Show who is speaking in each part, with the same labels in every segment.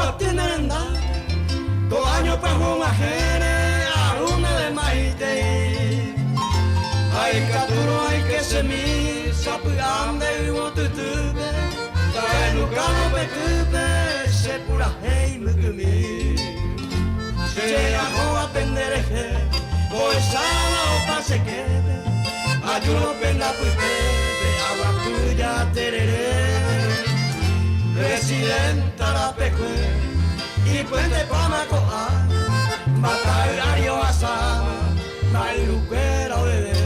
Speaker 1: Yvoty ne rendápe, ko áño pyahu og̃uahẽre aru ndéve maitei. Ha ikatúrõ aike chemi sapy'a nde yvotytýpe, Tahendukávo pe týpe che purahéi mbykymi. Che ahóva pende rehe, pohecháva opa che képe, ajúrõ pende apytépe aguapy jaterere. Presidenta rapekue, ipuentepáma ko'ág̃a, mbata'y ári ohasáma, mba'yrukuéra oveve.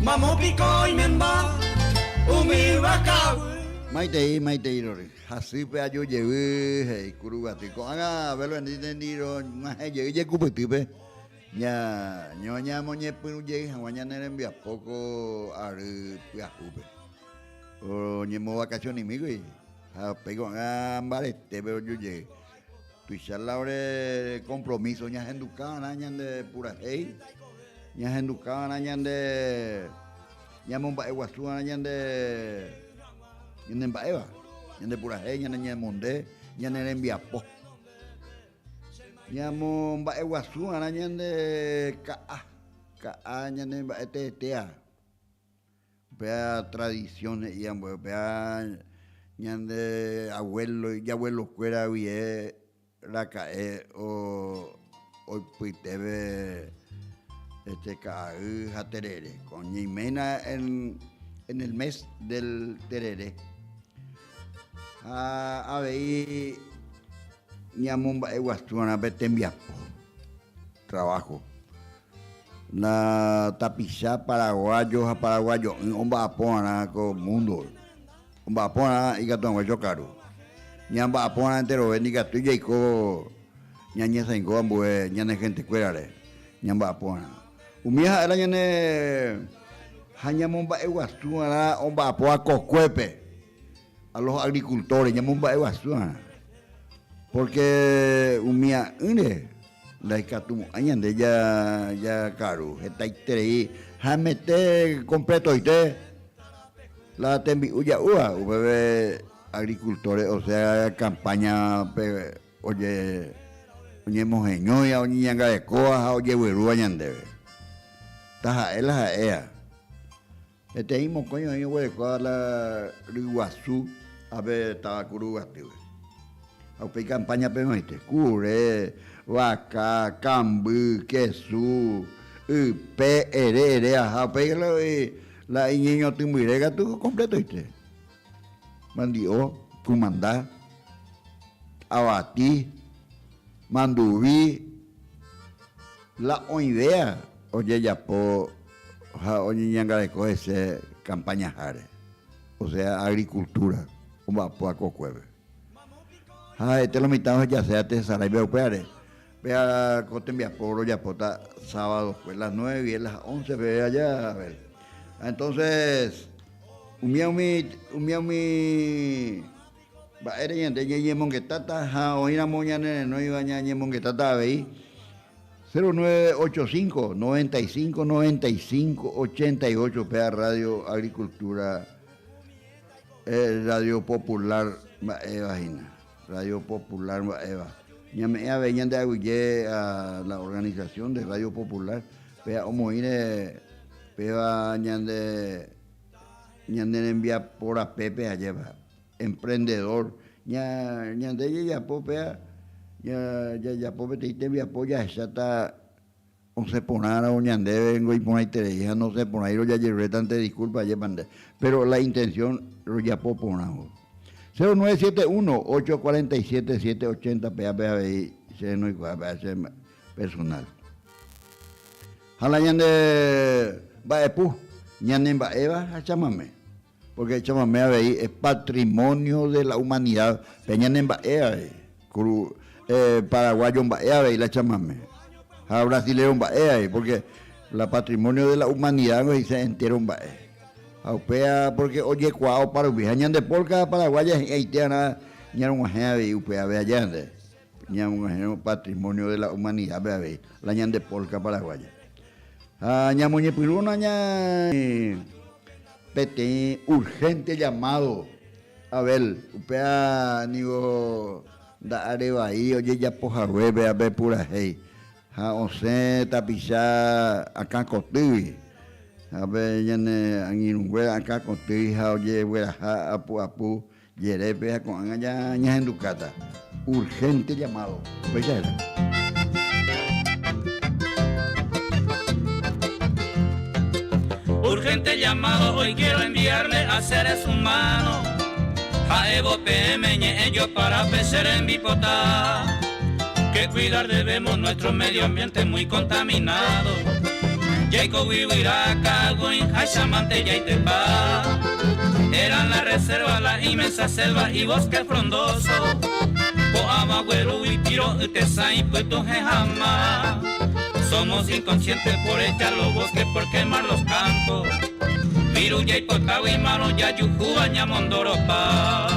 Speaker 1: Mamo piko oimemba umi yvaka'aguy.
Speaker 2: Maitei, maitei rory. Hasýpe aju jevy, he'i Kuruguaty. Ko'ág̃a Belo Benítez ndirog̃uahẽ jey jekupytýpe, ña ñoñamoñepyrũ jey hag̃ua ñane rembiapo ko ary pyahúpe. Oñemovakasionimígui ha upéi ko'ág̃a mbaretépe oju jey. Tuicha la ore compromiso ñahenduka va'erã ñande purahéi, ñahenduka va'erã ñande ñamomba'eguasu va'erã ñande ñane mba'éva, ñande purahéi, ñane ñemonde, ñane rembiapo. Ñamomba'eguasu va'erã ñande ka'a, ka'a ñane mba'e teetéa. Upéva tradición he'i ambue, upéva ñande abuelo, ijabuelokuéra guie raka'e oipytépe este ka'ay ha terere. Ko ñaiména en el mes del terere. Ha avei ñamomba'eguasuarã pe tembiapo, trabajo. La tapicha paraguayo ha paraguayo'ỹ omba'apo va'erã ko mundo omba'apo va'erã ikatu hag̃uáicha okaru. Ñamba'apo va'erã enterove ndikatúi jaiko ñañesaingo ambue ñane gentekuérare ñamba'apo va'erã. Umi ha'éra ñane ha ñamomba'eguasu va'erã omba'apóva kokuépe a los agricultores ñamomba'eguasu va'erã porque umia'ỹre Ndaikatumo'ãi ñande jakaru hetaiterei haimete kompletoite la tembi'u ja'úva upépe agricultores osea campaña-pe oñemoheñóiva, oñeñangarekóva ha ojeguerúva ñandéve. Taha'e la ha'éva. Peteĩ mokõi oĩ oguerekóva la ryguasu ápe táva Kuruguatýpe. Ha upéi campaña-pe oĩte, kure, vaka, kamby, kesu, ype, ere, ere aha. Upéi la iñeñotỹmbyre katu completoite. Mandi'o, kumanda, avati, manduvi, la oĩvéa ojejapo ha oñeñangareko hese campaña-háre, osea agricultura omba'apóva kokuépe. Ha ha'ete lo mitã ohejaséva tesaráipe upévare, péa ko tembiapo rojapóta sábado-kue, las nueve guive las once peve aja, a ver. Entonces, umía umi, umía umi mba'ére ñande ñañemongetáta ha oĩramo ñanerenóiva ñañemongetáta avei. 0985 95 95 88 péa Radio Agricultura eh, Radio Popular mba'éva hína. Radio Popular mba'éva. Ñame'ẽ avei ñande aguyje a la organización de Radio Popular péa omoĩre péva ñande ñane rembiapo rapépe ajépa. Emprendedor ña ñande jajapo péa jajapo peteĩ tembiapo jahecháta osẽ porãramo ñandéve ningo iporãiterei ha nosẽ porãirõ jajerurétante disculpa ajépa nde pero la intención rojapo porãvo. 0971 847 780 péape avei che renoikuaa péa che personal. Ha la ñande mba'epu, ñane mba'éva ha chamame. Porque chamame avei es patrimonio de la humanidad, pe ñane mba'e avei. Kuru paraguayo mba'e avei la chamame. Ha brasilero mba'e avei, porque la patrimonio de la humanidad niko he'ise entero mba'e. Ha upéva porque ojekuaa oparupi. Ha ñande polka paraguaya hi'ãite arã ñarog̃uahẽ avei upe ave aja nde. Ñamog̃uahẽrõ patrimonio de la humanidad-pe avei, la ñande polka paraguaya. Ha ñamoñepyrũna ña peteĩ urgente llamado, Abel, upéva niko nda'are vai ojejapo hague péva pe purahéi, ha osẽ tapicha akã kotýgui, ha pe ñane angirũnguéra akã kotýgui ha ojegueraha apu'apu Jerépe ha ko'ág̃a ñahendukáta. Urgente llamado. Upéicha héra.
Speaker 1: Urgente llamado hoy quiero enviarle a seres humanos Ha'évo peẽme ñe'ẽ jopara pe che rembipota Que cuidar debemos nuestro medio ambiente muy contaminado Jaikogui guyra ka'aguy háicha mante jaitypa Eran la reserva la inmensa selva y bosque frondoso Ko'ãva guerúgui piro'y tesãi pytuhẽ hama Somos inconscientes por echar los bosques por quemar los campos Viru jaipotágui márõ jajuhúva ñamondoropa.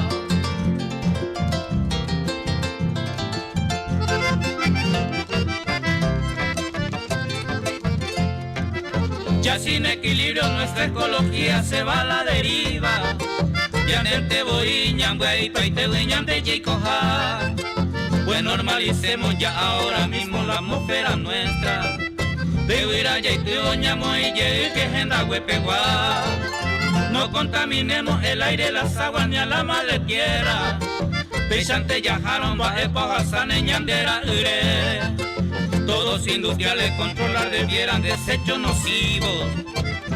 Speaker 1: Ya sin equilibrio nuestra ecología se va a la deriva Ñandénte voi ñambyaipaitégui ñande jeikoha Pues normalicemos ya ahora mismo la atmósfera nuestra Yvyra jaitývo ñamoĩ jey que hendaguepegua No contaminemos el aire, las aguas ni a la madre tierra Péichante jahárõ mba'épa ohasáne ñande ra'yre Todos industriales controlar debieran desechos nocivos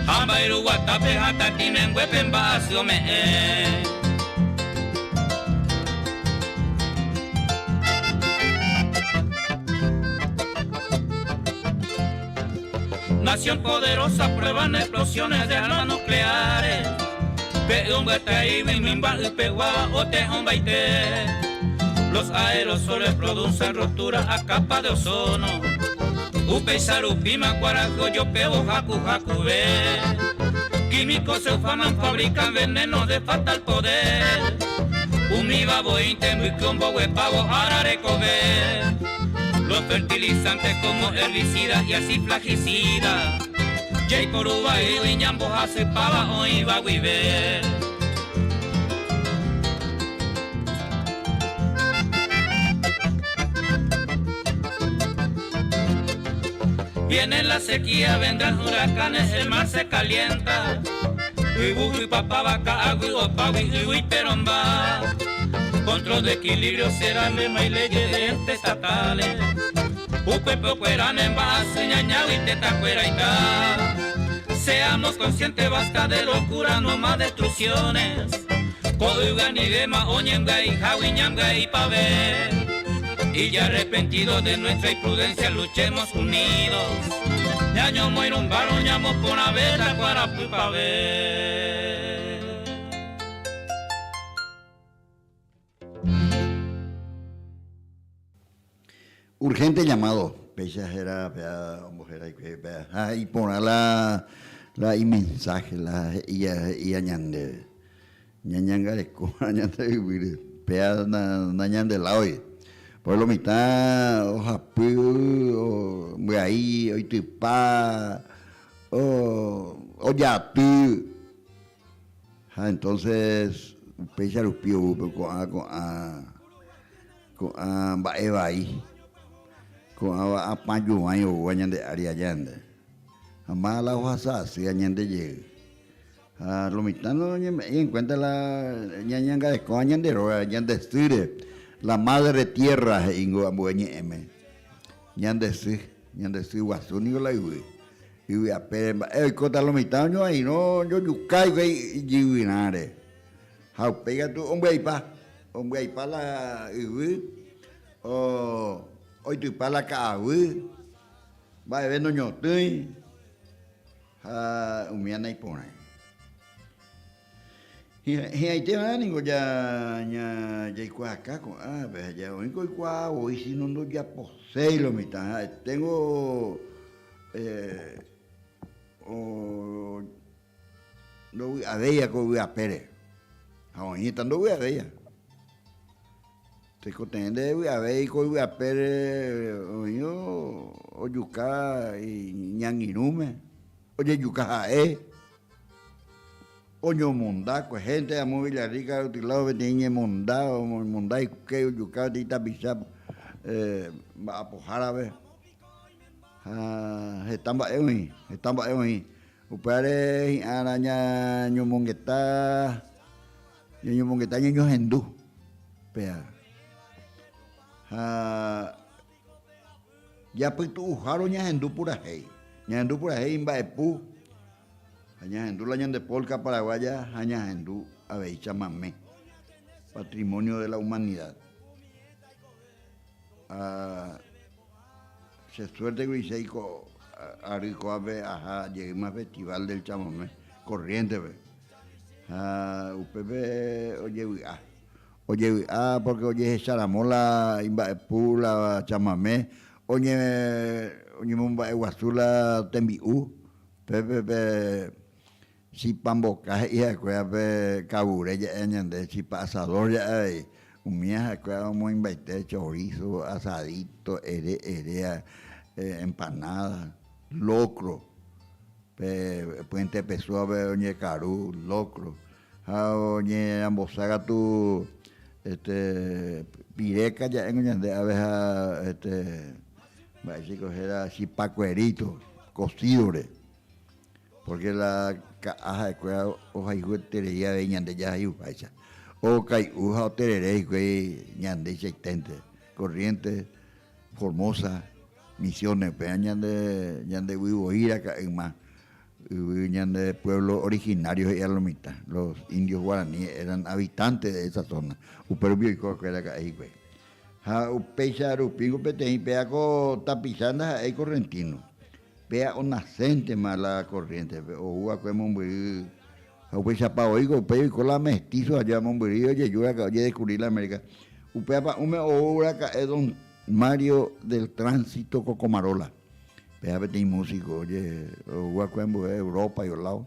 Speaker 1: Ha mba'yru guatápe ha tatĩmenguépe mba'asy ome'ẽ. Nación poderosa prueban explosiones de armas nucleares Pe ymbyataígui mymba ypegua ote'õmbaite Los aerosoles producen rotura a capa de ozono Upéicha rupíma kuarahy ojopévo haku hakuve Químicos se ufaman fabrican veneno de fatal poder Umíva voínte mbyky omboguepávo ára rekove Los fertilizantes como herbicida y así flagicida Jaiporu vaígui ñambohasypáva oĩva guive. Viene la sequía, vendrán huracanes, el mar se calienta Yvu ypapáva ka'aguy opágui yvy iperõmba Control de equilibrio será lema y leyes de entes estatales Upépe okuera ne mba'asy ñañágui tetãkueraita Seamos conscientes basta de locura no más destrucciones Ko yvy anivéma oñembyaihágui ñambyaipave Y ya arrepentidos de nuestra imprudencia luchemos unidos Ñañomoirũmbárõ ñamoporãvéta kuarapypave.
Speaker 2: Urgente llamado, péicha héra péa ombohéra hikuái péa ha iporã la la imensaje la he'íva he'íva ñandéve. Ñañangarekóva ñande yvýre, péa nañandeláoi. Por lo mitã ohapy, ombyai, oitypa, ojaty. Ha entonces upéicha rupi ou pe ko'ã ko'ã ko'ã mba'e vai, ko'ãva apañuãi oúva ñande ári aja nde. Ha máva la ohasa asýva ñande jey. Ha lo mitã noñeme'ẽi en cuenta la ñañangarekóva ñande róga, ñande sýre, la madre tierra he'íngo ambue ñe'ẽme. Ñande sy, ñande sy guasu niko la yvy. Yvy apére mba'e oikóta lo mitã oñoairõ ojojuka hikuái ijyvyrãre. Ha upéi katu ombyaipa, ombyaipa la yvy, oitypa la ka'aguy. Mba'eve noñotỹi ha umíva naiporãi. Hi'ãiteva'erã ningo jaikuaaka ko'ápe ha oĩko oikuaa voi síno ndojaposéi lo mitã ha'eténgo ndovy'avéiva ko yvy apére ha oĩta ndovy'avéiva. Tekotevẽ ndevy'avéi ko yvy apére oĩ ojuka iñangirũme, ojejuka ha'e. Oñomonda kuehénte amo Villarrica Rutilao peteĩ ñemonda omonda hikuái ojuka peteĩ tapicha mba'apohárape ha heta mba'e oĩ, heta mba'e oĩ. Upévare hi'ãrã ñañomongeta, ñañomongeta ñañohendu péa. Ha japytu'uhárõ ñahendu purahéi, ñahendu purahéi imba'epu. Ha ñahendu la ñande polka paraguaya ha ñahendu avei chamame, patrimonio de la humanidad. Ha che suerte gui che aiko ary ko'ápe aha jeýma festival del chamame Corrientes-pe. Ha upépe ojevy'a, ojevy'a porque ojehecharamo la imba'epu la chamame, oñemomba'eguasu la tembi'u. Pépe pe chipa mboka he'i ha'ekuéra pe kavure ja'e ñande chipa asador ja'e avei. Umíva ha'ekuéra omoĩmbaite chorizo, asadito, ere ere, empanada, locro, pe Puente Pesúape oñekaru locro. Ha oñerambosa katu este piréka ja'éngo ñande ave ha este mba'éichiko héra chipakuerito cocídore. Porque la ka'a ha'ekuéra ohayhueterei avei ñande jahayhuháicha. Okai'u ha oterere hikuái ñandeichaiténte. Corrientes, Formosa, Misiones, upéva ñande ñande yvy voi raka'e yma. Yvy ñande pueblo originario he'i a lo mitã, los indios guaraníes eran habitantes de esa zona, upe rupi oiko va'ekue raka'e hikuái. Ha upéicha rupíngo peteĩ péa ko tapicha ndaha'éi correntino, péa onaséntema la Corrientes-pe, ou va'ekue mombyry, ha upeichapa voi ko upéi oiko la mestizo aja mombyry ojeju raka'e ojedescubri la América. Upéva pa'ũme ou raka'e don Mario del Tránsito Cocomarola. Péva peteĩ músiko oje'uakue ambue Europa lado.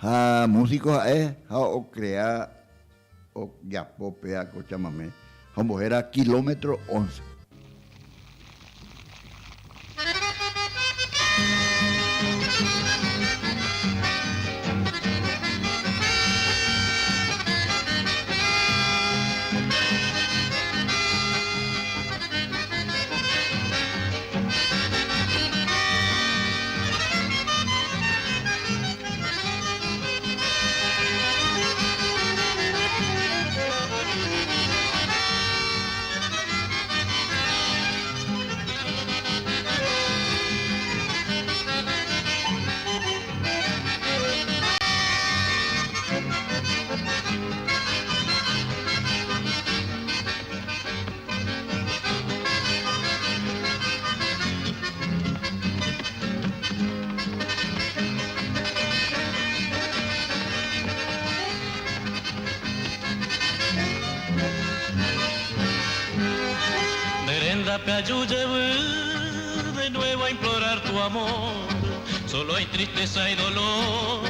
Speaker 2: Ha músiko ha'e ha okrea ojapo péva ko chamame ha ombohéra Kilómetro 11.
Speaker 1: Nde aju jevy de nuevo a implorar tu amor, solo hay tristeza y dolor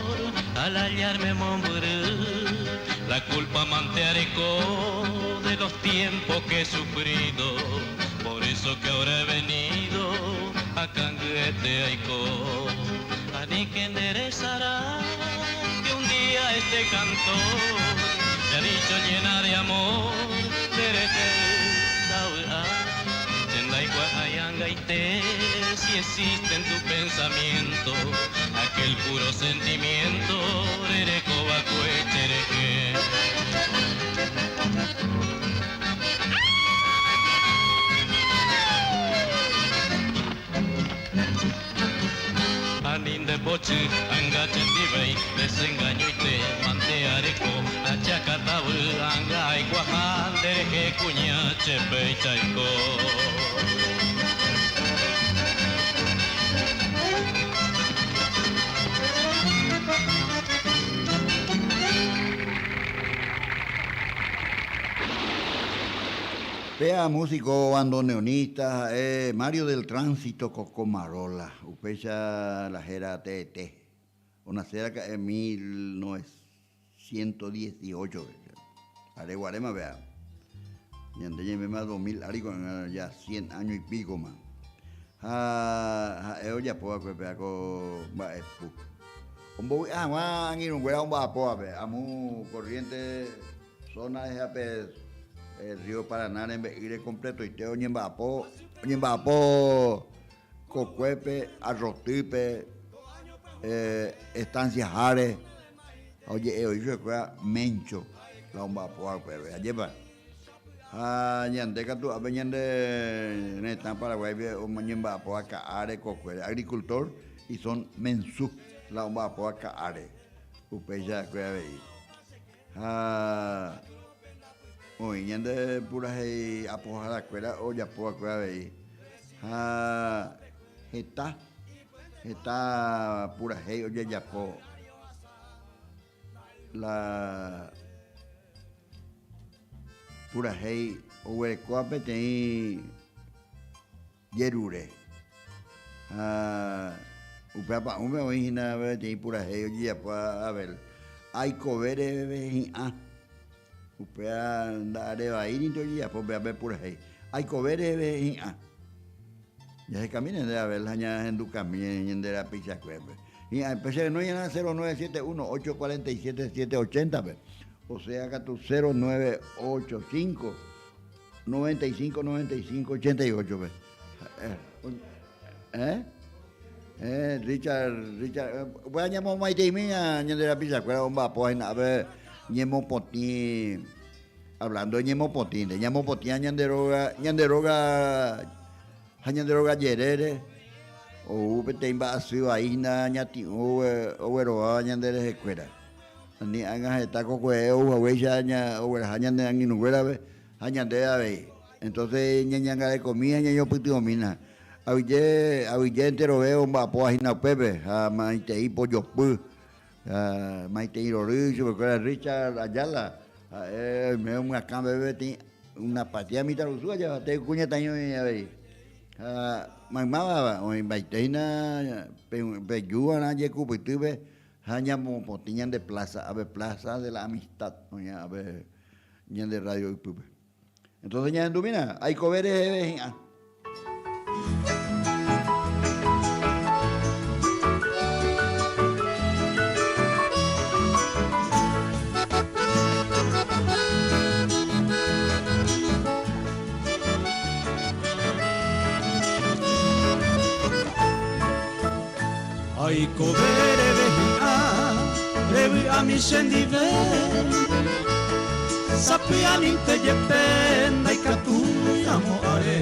Speaker 1: al hallarme mombyry. La culpa mante areko de los tiempos que he sufrido, por eso que ahora he venido a Canguete Aiko. Ani que enderezará que un día este cantor te ha dicho llena de amor, si existe en tu pensamiento aquel puro sentimiento, Anin de pochi, anga chendivei, desengaño y te manteareko, achacatabu, anga iguajan, dereje cuña, chepe y chaiko.
Speaker 2: Péa músico bandoneonista ha'e Mario del Tránsito Cocomarola, upéicha la héra teete. Onase raka'e 1918-pe. Are guaréma péa. Ñande ñaiméma 2000 ári ko'ág̃a ya cien año y pico-ma. Ha ha'e ojapo va'ekue péa ko mba'epu. Ombovy'a hag̃ua angirũnguéra omba'apóvape amo Corrientes zona reheape Río Paraná rembe'ýre completoite oñemba'apo, oñemba'apo kokuépe, arrotýpe, estanciaháre ha oje'e voi chupekuéra Mencho la omba'apóva upépe, ajépa. Ha ñande katu ápe ñande retã Paraguáipe oñemba'apóva ka'áre, kokuére, agricultor y son mensú la omba'apóva ka'áre, upéicha va'ekue avei. Ha oĩ ñande purahéi apoharakuéra ojapo va'ekue avei. Ha heta, heta purahéi ojejapo la purahéi oguerekóva peteĩ jerure. Ha upe apa'ũme oĩ hína peteĩ purahéi ojejapóva Abel. Aikove reheve hi'ã. Upéva nda'arevaírinte ojejapo upéva pe purahéi. Aikove reheve hi'ã. Jahekamína nde Abel ha ñahendukami ñande rapichakuépe. Hi'ã pe che renói ñana 0971 847 780-pe. Osea katu 0985 95 95 88 pe. Eh? Eh, Richard, Richard, upéva ñamomaiteimi ñande rapichakuéra omba'apo hína ápe ñemopotĩ, hablando de ñemopotĩnte, ñamopotĩva ñande róga, ñande róga ha ñande róga jerére, ou peteĩ mba'asy vai hína ñati'ũ oguerováva ñande rehekuéra. Ani ág̃a heta kokuehe ou haguéicha ogueraha ñane angirũnguérape ha ñande avei. Entonces ñañangarekomi ha ñañopytyvõmína. Aguyje, aguyje enterove omba'apóva hína upépe ha maitei pojopy, ha maitei rory chupekuéra Richard Ayala, ha'e oime omyakã peve peteĩ una patria mitãrusu ajavate kuñataĩ oĩ avei. Ha maymáva oĩmbaite hína pejuva'erã jekupytýpe ha ñamopotĩ ñande plaza, ápe Plaza de la Amistad oĩ ápe ñande radio ypýpe. Entonces ñahendumína, aikove reheve hi'ã.
Speaker 1: Aikove reve hi'ã revy'ami chendive Sapy'amínte jepe ndaikatúi amo are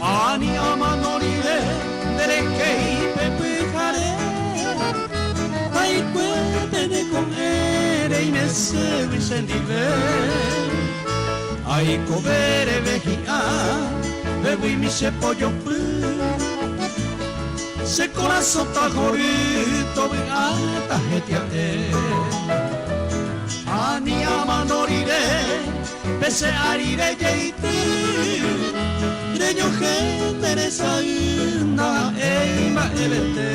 Speaker 1: Ani amano rire nde rekéi pe pyhare Taikuépe ne ko'ẽ reimeségui chendive Aikove reve hi'ã vevuimi che pojopy Che korasõ tahory tovy'áta hetia'e. Ani amano rire pe che ári rejeity, reñohẽ nde resay ndaha'éi mba'evete.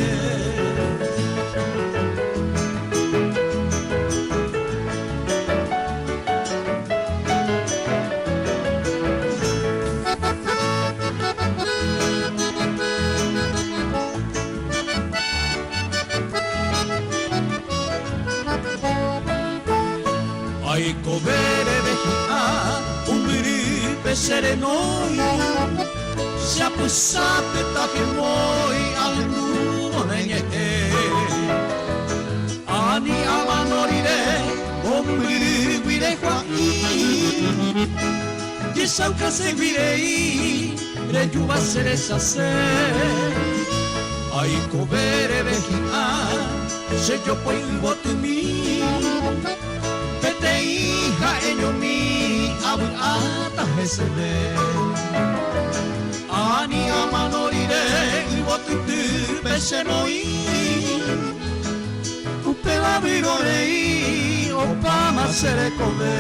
Speaker 1: Aikove reve hi'ã umbyrýpe che renói, che apysápe tahemói ahendúvo ne ñe'ẽ. Ani amano rire ombyrýgui rejua'i, Jechaukaségui rei rejúva che rechase. Aikove reve hi'ã che jopói yvotymi, peteĩ ha'eñomi avy'áta heseve. Ani amano rire yvotytýpe che moĩ, upéva vyro rei opáma che rekove.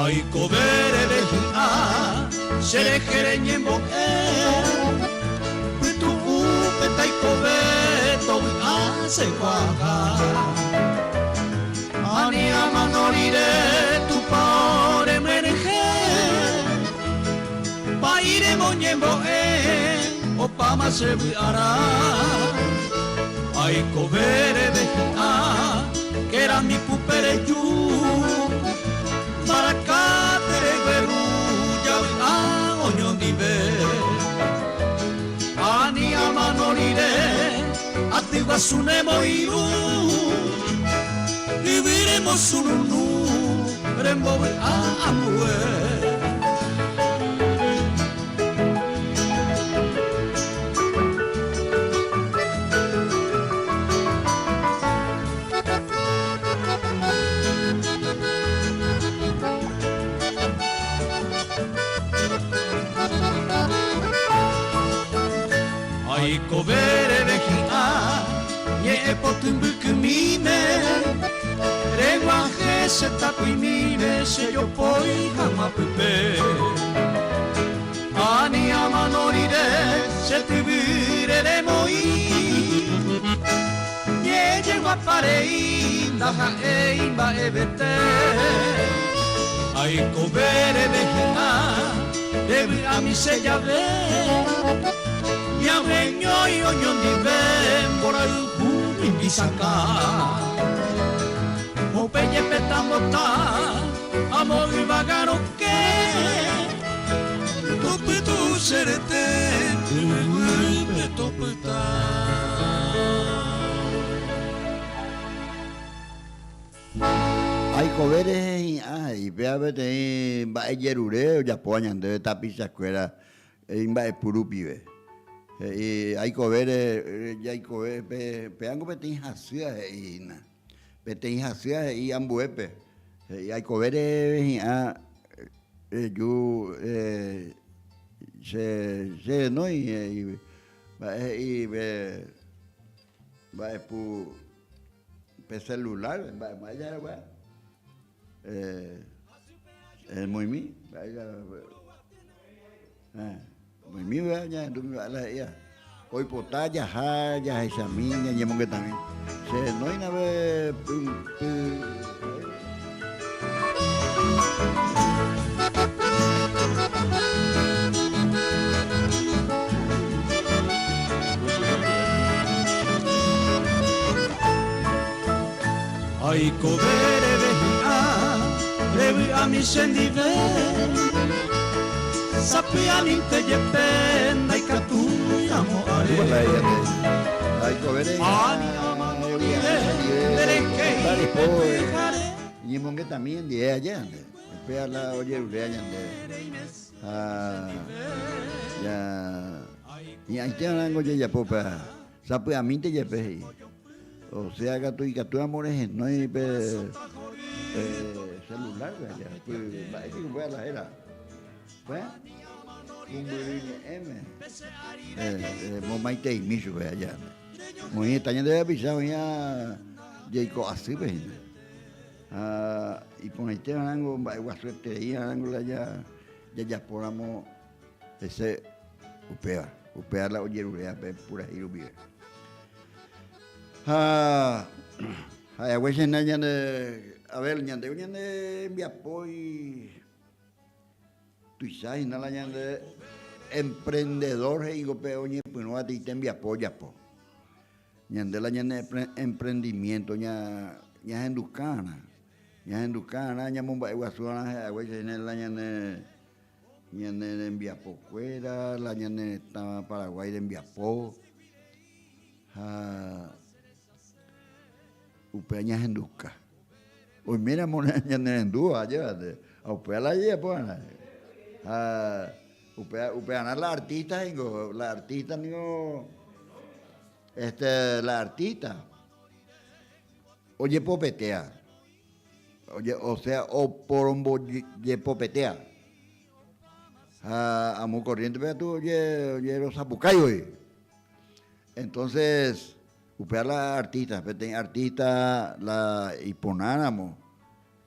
Speaker 1: Aikove reve hi'a che rehe reñembo'e, pytu'úpe taikove tovy'a che kuaaha. Ani amano rire Tupão remyenyhẽ, pa'i remoñembo'e opáma che vy'arã. Aikove reve hi'a kerami pupe reju, mbaraka regueru javy'a oñondive. Ani amano rire aty guasu nemoirũ, yvy remosununu rembovy'a ambue. Aikove reve hi'a ñe'ẽ poty mbykymíme, Reg̃uahẽ che takuimíre che jopói hag̃ua pype. Ani amano rire che tyvýre remoĩ, Ñe'ẽjeguapa rei ndaha'éi mba'evete. Aikove reve hi'a revy'ami che jave, Ñaheñói oñondive mborayhu mimbisakã. Upe jepe tambota amo yvága rokẽ, Topytu'u che rete yvyguýpe topyta.
Speaker 2: Aikove rehe hi'ã he'i péva peteĩ mba'e jerure ojapóva ñandéve tapichakuéra imba'epu rupive. He'i aikove rehe jaikove pévango peteĩ hasýva he'i hína. Peteĩ hasýva he'i ambuépe, he'i aikove reheve hi'ã reju che renói he'i mba'e he'i pe mba'epu pe celular mba'e mba'e jaregua emoĩmi mba'e Oimíva ñahendu mi mba'e la he'íva. Oipota jaha jahechami ñañemongetami. Che renóina pe py py.
Speaker 1: Aikove reve hi'a revy'ami chendive Sapy'amínte jepe ndaikatúi ramo are. Ani amano rire nderehéi pe pyhare.
Speaker 2: Ñemongetami hendive aja nde, upéva la ojeruréva ñandéve. Ha ja hi'ãite va'erãngo jajapo upéva. Sapy'amínte jepe he'i. Osea katu ikatu ramo rehenói pe celular-pe aja, py mba'e piko upéva la héra? Pe pumbyry ñe'ẽme momaiteimi chupe aja. Oĩ heta ñande rapicha oĩva jaiko asýpe hína. Ha iporãite va'erãngo mba'eguasueterei va'erãngo la jajapóramo Hese upéva, upéva la ojeruréva pe purahéi rupive. Ha ha'ehaguéicha hína ñande, a ver, ñande ñane rembiapói tuicha hína la ñande emprendedor he'íngo pe oñepyrũva tei tembiapo ojapo. Ñande la ñane emprendimiento ñahenduka'arã, ñahenduka'arã ñamomba'eguasu'arã ha'ehaguéicha hína la ñane Ñane rembiapokuéra, la ñane retã Paraguái rembiapo ha upéva ñahenduka. Oiméramo ñanerendúva ajévante, ha upéva la jajapo va'erã. Ha upéva upevarã la artista ningo, la artista ningo este la artista ojepopetea. Osea oporombojepopetea. Ha amo corriente-pe katu ojerosapukái voi. Entonces, upéva la artista, peteĩ artista la iporãramo.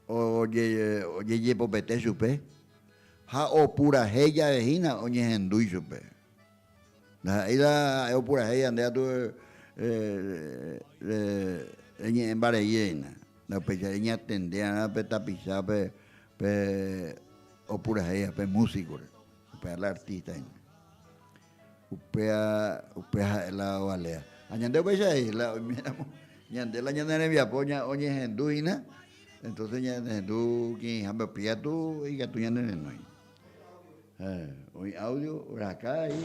Speaker 2: Ojejepopete chupe ha opurahéi jave hína oñehendúi chupe. Ndaha'éi la ha'e opurahéi ñande katu reñe'ẽmba rei reína. Upéicha reñatende va'erã pe tapicha pe opurahéiva, pe músicore, upéva la artista hína. Upéva upéva ha'e la ovaléva. Ha ñande upéicha he'i la oiméramo ñande la ñane rembiapo oñehendu hína, entonces ñanehendu kirirĩháme opi katu ikatu ñanerenói. Oĩ audio orahaka ahí.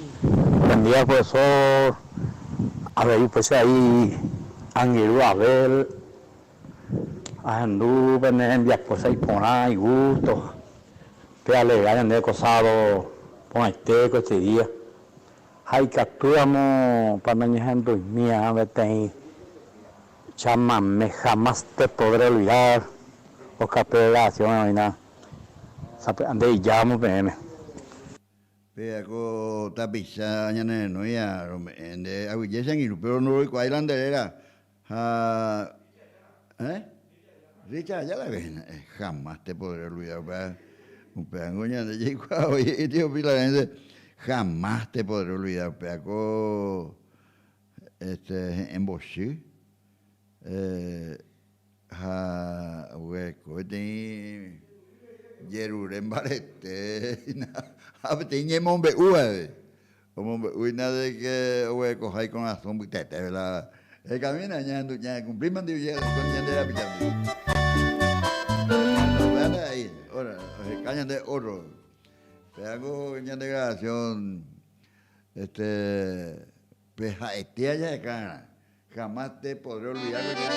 Speaker 3: Buen día profesor, avei upéicha ahí angirũ Abel, ahendu pene rembiapo che iporã, igusto. Pe alegra ñande ko sábado porãite ko este día. Ha ikatúramo pa nañehenduimíva peteĩ chamame jamás te podré olvidar Oscar Pérez grabación oĩna sapy'ánte ijáramo peẽme.
Speaker 2: Péva ko tapicha ñanerenóiva rome'ẽ nde aguyje che angirũ, péro ndoroikuaái la nde réra Ha, eh? Richard Ayala hína, eh, jamás te podré olvidar, upéva, upévango ñande jaikuaa voi he'i tío Pilarense, jamás te podré olvidar, upéva ko, este, he'ẽ mbochy, eh, ha oguereko peteĩ jerure mbarete hína, ha peteĩ ñemombe'u avei. Omombe'u hína de que oguerekoha ikorasõ mbytetépe la ekamína ñahendu ñakumplíma ndive con ñande rapicha ndive. Upéva ahí, ora, oheka ñande oro. Péva ñande grabación este pe ha'ete jaheka Jamás te podré olvidar ko ña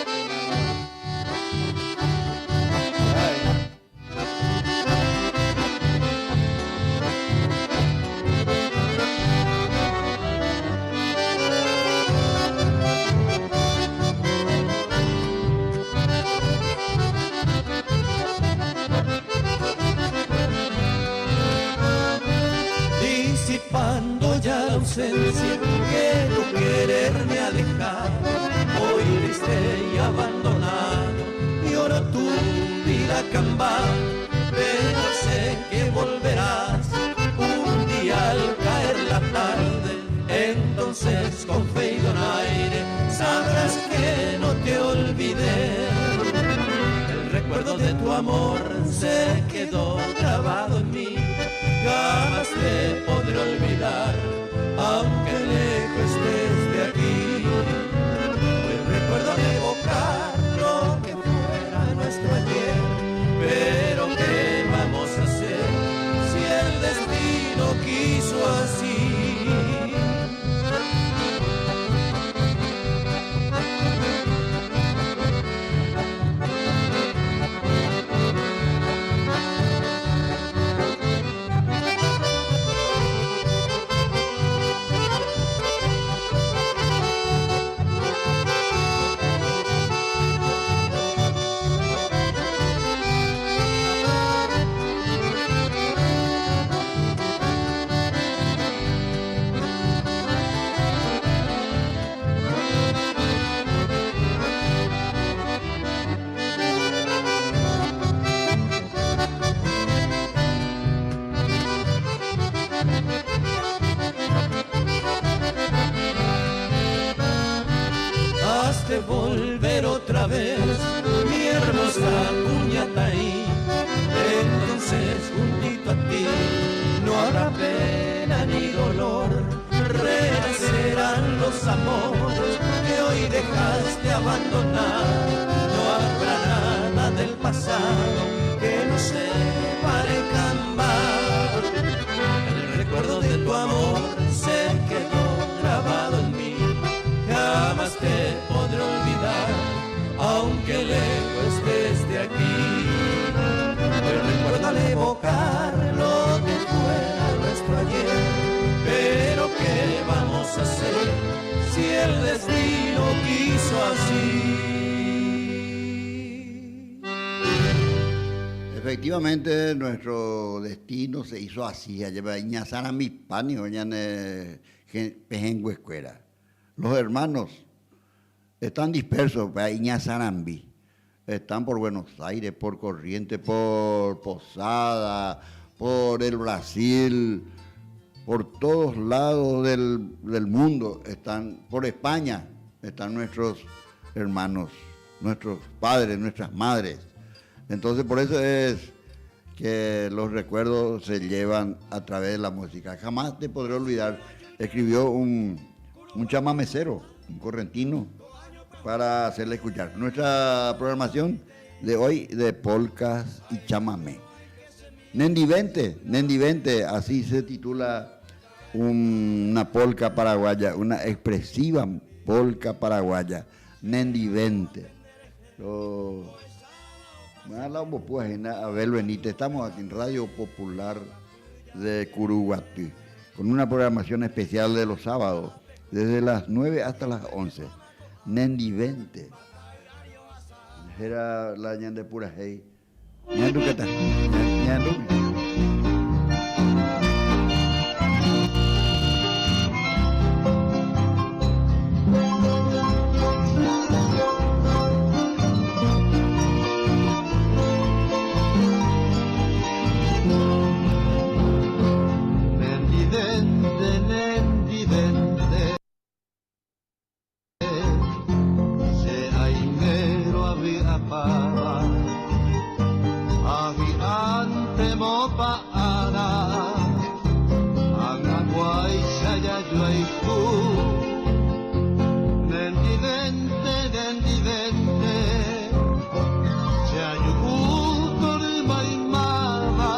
Speaker 1: Disipando ya la ausencia que tu querer me ha dejado, hoy triste y abandonado, lloro tu vida camba, pero sé que volverás un día al caer la tarde, entonces con fe y donaire sabrás que no te olvidé. El recuerdo de tu amor se quedó grabado en mí, jamás te podré olvidar, aunque lejos estés de aquí. Hoy recuerdo de evocar lo que fuera nuestro ayer, pero ¿qué vamos a hacer si el destino quiso así? Has de volver otra vez, mi hermosa cuñataí. Entonces juntito a ti no habrá pena ni dolor. Renacerán los amores que hoy dejaste abandonar. No habrá nada del pasado que nos separe cambar. El recuerdo de tu amor se quedó grabado en mí. Jamás te podré olvidar, aunque lejos estés de aquí. Hoy recuerdo al evocar lo que fuera nuestro ayer. Pero ¿qué vamos a hacer si el destino quiso así?
Speaker 2: Efectivamente, nuestro destino se hizo así, ajépa iñasãramipa ningo ñane pehẽnguekuéra. Los hermanos están dispersos, upéva iñasãrambi. Están por Buenos Aires, por Corrientes, por Posada, por el Brasil, por todos lados del, del mundo, están por España, están nuestros hermanos, nuestros padres, nuestras madres. Entonces por eso es que los recuerdos se llevan a través de la música. Jamás te podré olvidar, escribió un, un chamamecero, un correntino, para hacerle escuchar. Nuestra programación de hoy de polcas y chamamé. Nendivente, Nendivente, así se titula una polca paraguaya, una expresiva polca paraguaya, Nendivente. Lo, Abel Benítez, estamos aquí en Radio Popular de Curuguaty, con una programación especial de los sábados, desde las 9 hasta las 11. Nendivente. Era la ñande purahéi. Ñandúketa. Ñandu.
Speaker 4: Che aimérõ avy'apáva, avy'ánte mopa ára, ag̃aguáicha jajoayhu. Nendivénte, nendivénte, che ajuhu tory maymáva,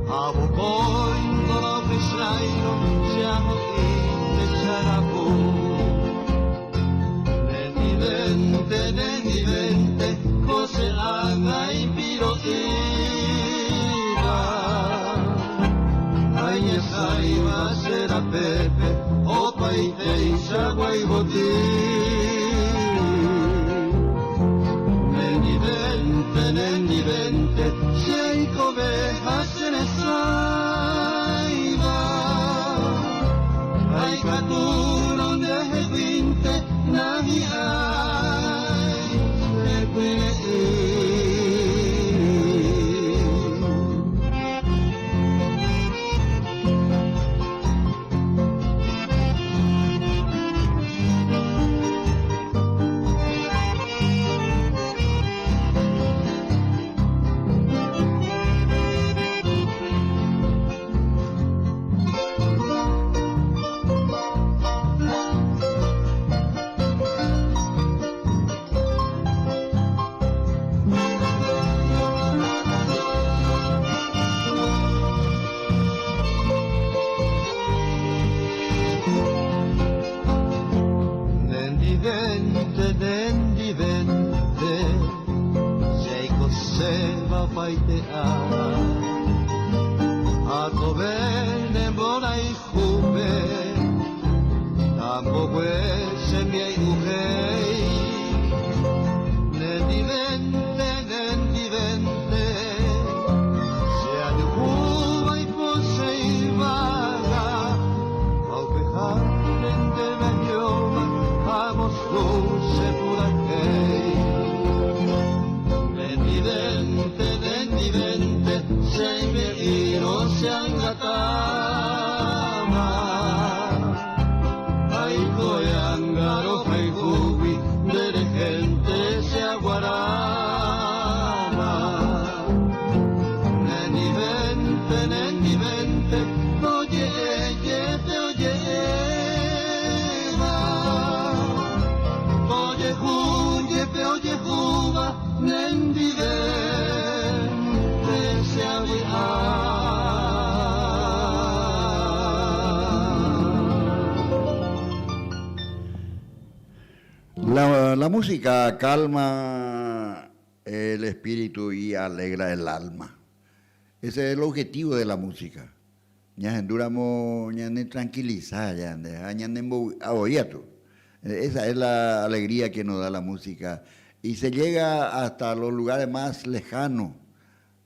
Speaker 4: ha vokói ndorohecháirõ che aho'i techarapu. Nendivénte, nendivénte, ko che ág̃a ipiro'ýva, Aiñesãiva che rapépe opaiteichagua yvoty. Nendivénte, nendivénte, che aikove ha che resãiva, ha ikatúrõ ndeheguínte nahi'ãi che pyre'ỹ. Nendivénte, nendivénte, che aikoséva opaite ára, atove ne mborayhúpe, tambogue che mbiay'uhéi. Nendivénte, nendivénte, che ajuhúva ipochy yvága, ha upehápe ndéve añóma amosu che purahéi. Nendivénte, nendivénte, che aime'írõ che angatáma, Aikove anga rohayhúgui nderehénte che aguaráma. Nendivénte, nendivénte, oje'e jepe oje'éva, ojehu jepe ojehúva, nendivénte che avy'a.
Speaker 2: La, la música calma el espíritu y alegra el alma. Ese es el objetivo de la música. Ñahendúramo ñanetranquilisa ñande ha ñanembovy'a voi atu. Esa es la alegría que nos da la música y se llega hasta los lugares más lejanos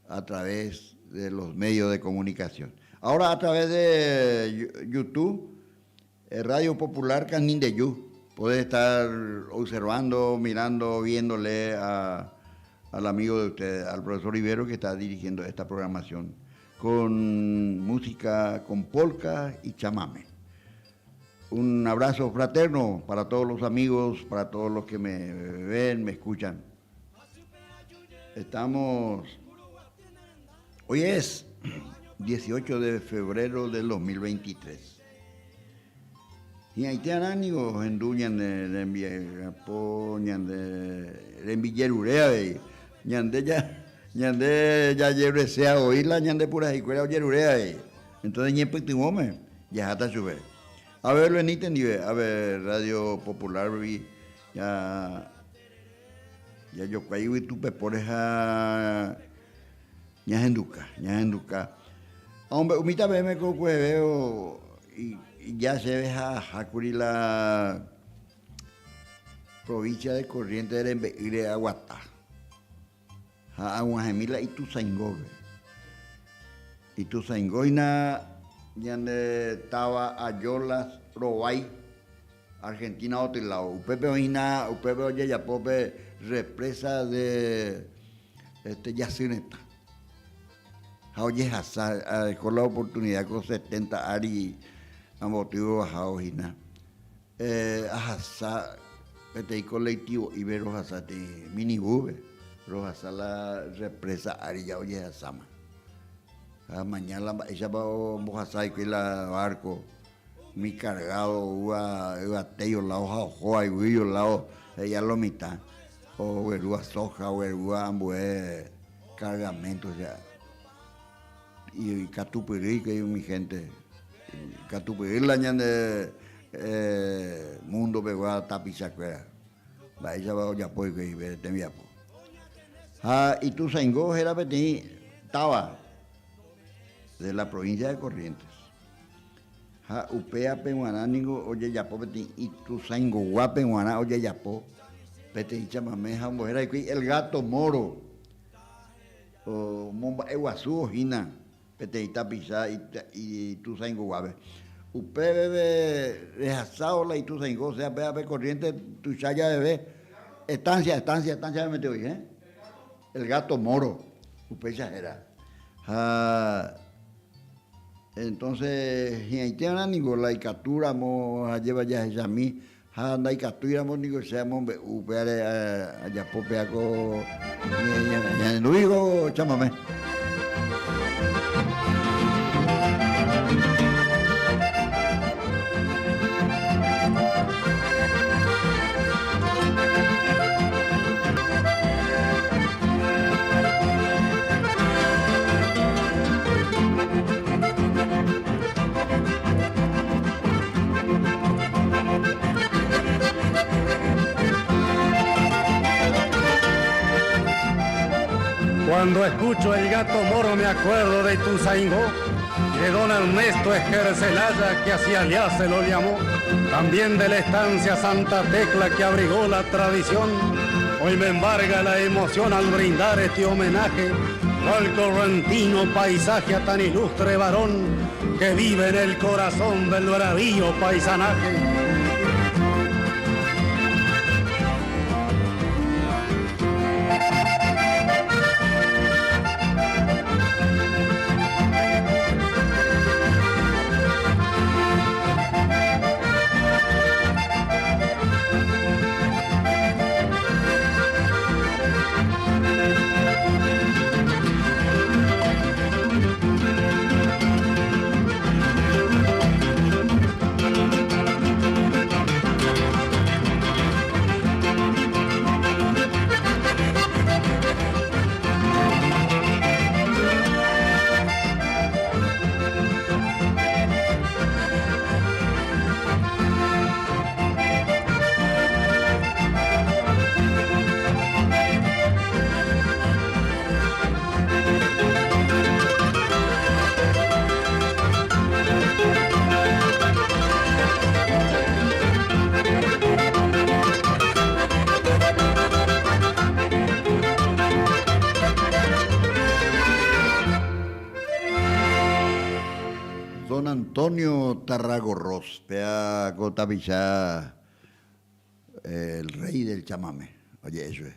Speaker 2: a través de los medios de comunicación. Ahora a través de YouTube, Radio Popular Canindeyu. Podés estar observando, mirando, viéndole a, al amigo de usted, al profesor Rivero que está dirigiendo esta programación con música, con polka y chamame. Un abrazo fraterno para todos los amigos, para todos los que me ven, me escuchan. Estamos. Hoy es 18 de febrero del 2023. Hi'ãite arã niko ohendu ñane rembiapo, ñande rembijerure avei. Ñande ja, ñande jajeruresea voi la ñande puraheikuéra ojerure avei. Entonces ñepytyvõme jaháta chupe. Ave Luenite ndive, ave Radio Popular rupi ja jajokuái yvytu pepóre ha Ñahenduka, ñahenduka. Amombe'umíta peẽme ko kueheve ija chéve ha ahákuri la provincia de Corrientes rembe'ýre aguata. Ha ag̃uahẽmi la Ituzaingópe. Ituzaingó hína ñande táva Ayolas rovái, Argentina otyláo. Upépe oĩ hína, upépe ojejapo pe represa de Este jasy retã. Ha ojehasa, areko la oportunidad ko 70 ári ambotývo ahávo hína. Ahasa peteĩ colectivo'ípe rohasa peteĩ minibús-pe, rohasa la represa ári ja ojehasáma. Ha amaña la mba'éichapa ombohasa hikuái la barco, umi cargado oúva yvatéio lado ha ohóva yvýio lado he'i a lo mitã. Oguerúva soja, oguerúva ambue cargamento, osea, ikatupyry hikuái umi gente, ikatupyry la ñande mundo pegua tapicha kuéra, mba'éichapa ojapo hikuái pe tembiapo. Ha Ituzaingó héra peteĩ táva de la provincia de Corrientes. Ha upévape g̃uarã ningo ojejapo peteĩ Ituzaingoguápe g̃uarã ojejapo peteĩ chamame ha ombohéra hikuái El Gato Moro, omomba'eguasúvo hína peteĩ tapicha Ituzaingoguápe. Upéveve rehasávo la Ituzaingo, osea péva pe corriente tuicha javeve, estancia, estancia, estancia memete voi, eh? El Gato Moro, upéicha héra. Ha. Entonces hi'ãite ningo la ikatu ramo ajéva jahechami ha ndaikatúi ramo niko che amombe'u upévare ajapo péva ko ñahendúi ko chamame.
Speaker 5: Cuando escucho el gato moro me acuerdo de Ituzaingó y de don Ernesto Esquercelaya que hacia allá se lo llamó, también de la estancia Santa Tecla que abrigó la tradición. Hoy me embarga la emoción al brindar este homenaje al correntino paisaje a tan ilustre varón que vive en el corazón del bravío paisanaje.
Speaker 2: Don Antonio Tarragorros, péa ko tapicha. El rey del chamame oje'e chupe.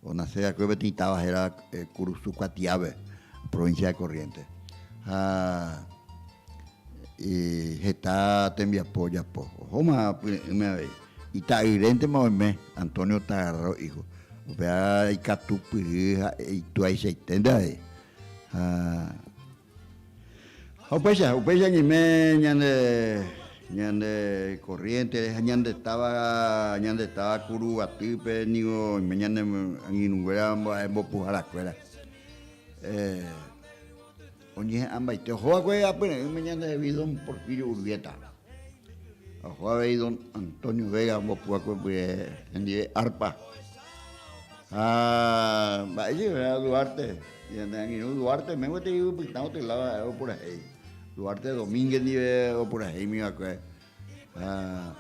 Speaker 2: Onase va'ekue peteĩ táva héra Kurusu Kuatiápe, provincia de Corrientes. Ha heta tembiapo ojapo. Ohóma pyre'ỹme avei. Ita'yréntema oime Antonio Tagarro hijo. Upéva ikatupyry ha ituaichaiténte avei. Ha Ha upéicha, upéicha ñaime ñande, ñande corriente ha ñande táva, ñande táva Kuruguatýpe niko oime ñane angirũnguéra mba'e mbopuharakuéra. Eh, oñeha'ãmbaite oho va'ekue apyre'ỹme ñandehegui don Porfirio Urbieta. Oho avei don Antonio Vega ombopu va'ekue pyre hendive arpa. Ha mba'éicha Duarte. Ñane angirũ Duarte me gueteri yvypytã otyláva ha'e opurahéi. Duarte Domínguez ndive opurahéimi va'ekue. Ha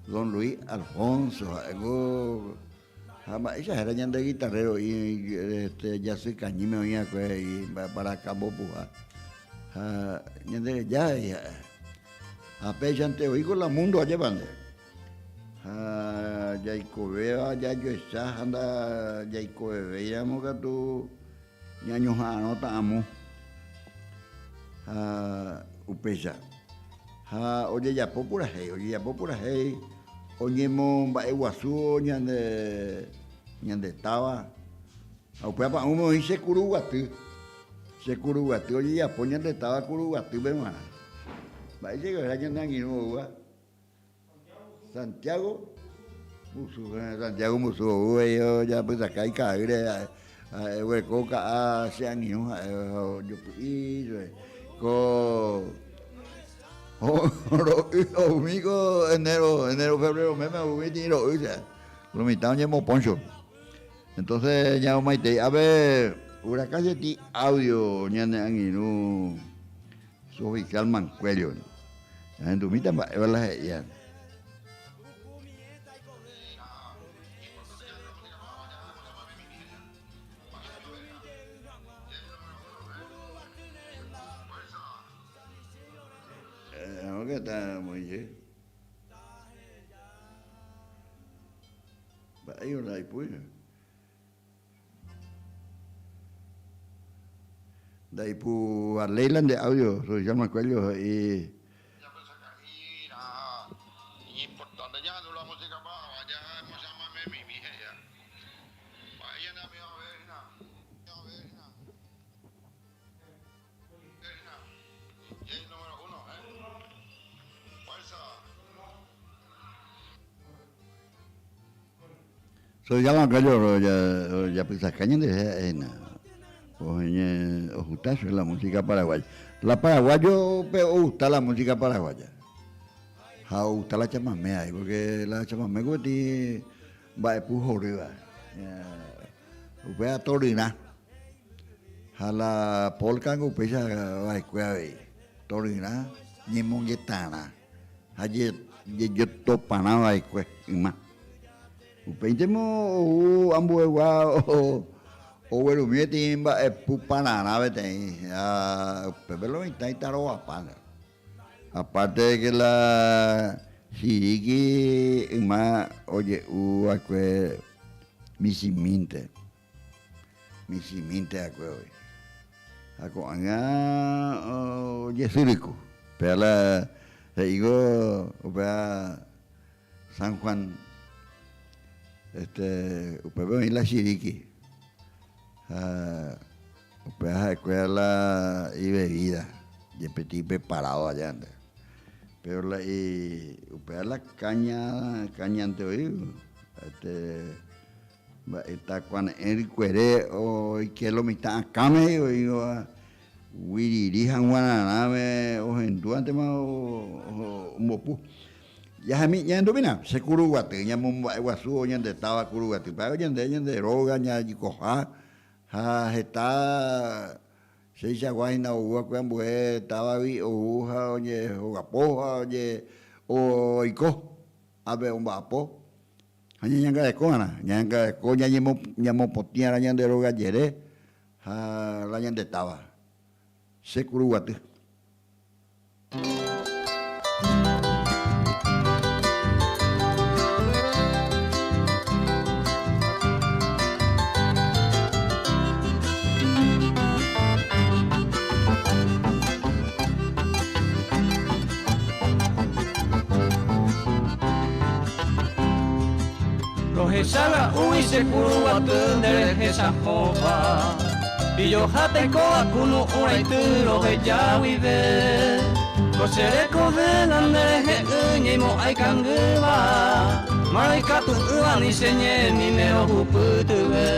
Speaker 2: don Luis Alfonso ha'éngo ha mba'éicha héra ñande guitarrero este jasy kañýme oĩ va'ekue he'i mbaraka mbopuha. Ha ñande reja he'i ha'e. Ha péichante oĩko la mundo ajépa nde. Ha jaikovéva jajoecha ha ndajaikovevéiramo katu ñañoha'arõta amo. Ha upéicha. Ha ojejapo purahéi, ojejapo purahéi oñemomba'eguasu ñande ñande táva. Ha upéva pa'ũme oĩ che Kuruguaty. Che Kuruguaty ojejapo ñande táva Kuruguatýpe g̃uarã. Mba'éicha héra ñane angirũ oúva? Santiago Musu, Santiago Musu ou he'i ojapysaka ika'aýre ha'e oguereko ka'a che angirũ ha'e ojopy'i chupe. Ko ro'y oumi ko enero, enero, febrero méme oumi tĩ ro'y che. Lo mitã oñemopóncho. Entonces ñamomaitei ápe Huracán che tĩ audio ñane angirũ Su oficial Mancuello. Ñahendumíta mba'éva la he'íva. Mba'éiko la ipúi. Ndaipu Arleila nde audio, Rosita Mancuello he'i. Soy Mancuello ojapysaka ñanderehe ha'e hína ogusta chupe la música paraguaya. La paraguayo-pe ogusta la música paraguaya ha ogusta la chamame avei porque la chamame ko peteĩ mba'epu horýva upéva toryrã ha la polka niko upéicha va'ekue avei toryrã ñemongetarã ha jejotoparã va'ekue yma. Upéintemo ou ambuegua oguerumi peteĩ mba'epu pararã peteĩ, ha upépe lo mitã itarovapa. Aparte de que la chiriki yma oje'u va'ekue michĩmínte, michĩmínte va'ekue voi. Ha ko'ág̃a ojesyryku. Péva la he'íko upéva San Juan, este, upépe oĩ la chiriki ha upéva ha'ekuéra la ibebida jepeti preparado allá-nte. Pero la i, upéva la caña, cañante oĩ, este, mba'e takuane'ẽ rykuere oike lo mitã akãme he'i oĩva Guyryry ha guararãme ohendúantema ombopu. Jahami ñahendumína, che Kuruguaty, ñamomba'eguasu ñande táva Kuruguaty. Upéva ñande ñande róga ñaikoha ha heta cheichagua hína ou va'ekue ambue távagui ou ha ojehogapo ha oiko ápe omba'apo ha ñañangareko va'erã, ñañangareko ñamopotĩ va'erã ñande róga jere. Ha la ñande táva, che Kuruguaty.
Speaker 1: Rohechaga'úgui che kuruguaty nde rehechahóva. Ijoha teikóva kunu'ũ raity roheja guive. Ko che rekove la nde rehe'ỹ ñeimo'ã ikangýva. Márõ ikatu'ỹva ni che ñemíme ohupytyve.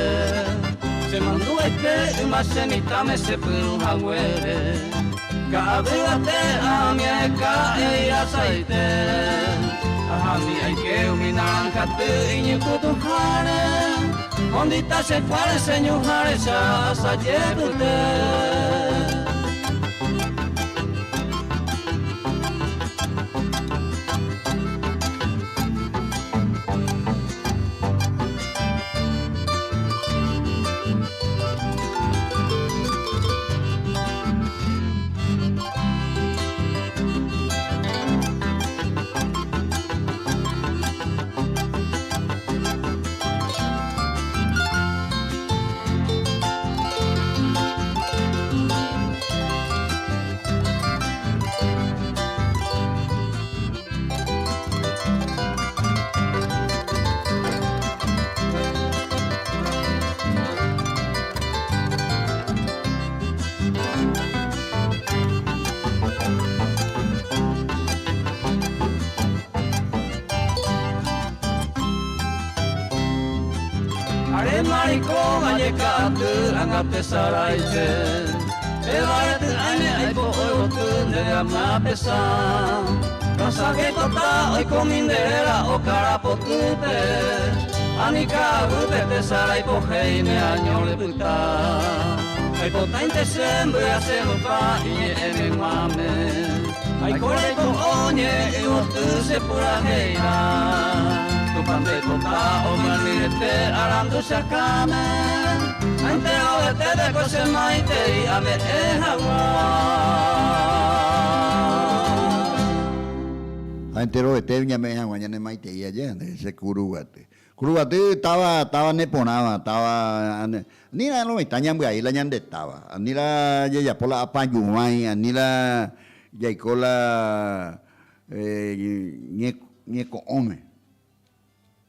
Speaker 1: Che mandu'aite yma che mitãme che pyrũ haguére. Ka'aguy vate ahami aheka eirasaite. Ahami aike umi naranjaty iñypytũháre. Hondita che kuáre che ñuhã recha asaje pyte. Aréma reikóva ñeka'aty ág̃a tesaráipe, pévare ty'ãime aipo'o yvoty nde ama pesa. Rosaje pota oikomi nde réra okara potýpe, ani ka'aguýpe tesarái pohéi ne año repyta. Aipotáinte che mbya che rupa iñe'ẽme g̃uáme, aiko reiko'o ñe'ẽ yvoty che purahéirã. Tupã ndeipota omyatyrete arandu che akãme, ha enterovetépe ko che maitei ame'ẽ hag̃ua.
Speaker 2: Ha enterovete ñame'ẽ hag̃ua ñane maitei aje, che kuruguaty. Kuruguaty táva, táva neporãva, táva ani la lo mitã ñambyai la ñande táva, ani la jajapo la apañuãi, ani la jaiko la ñeko'õme,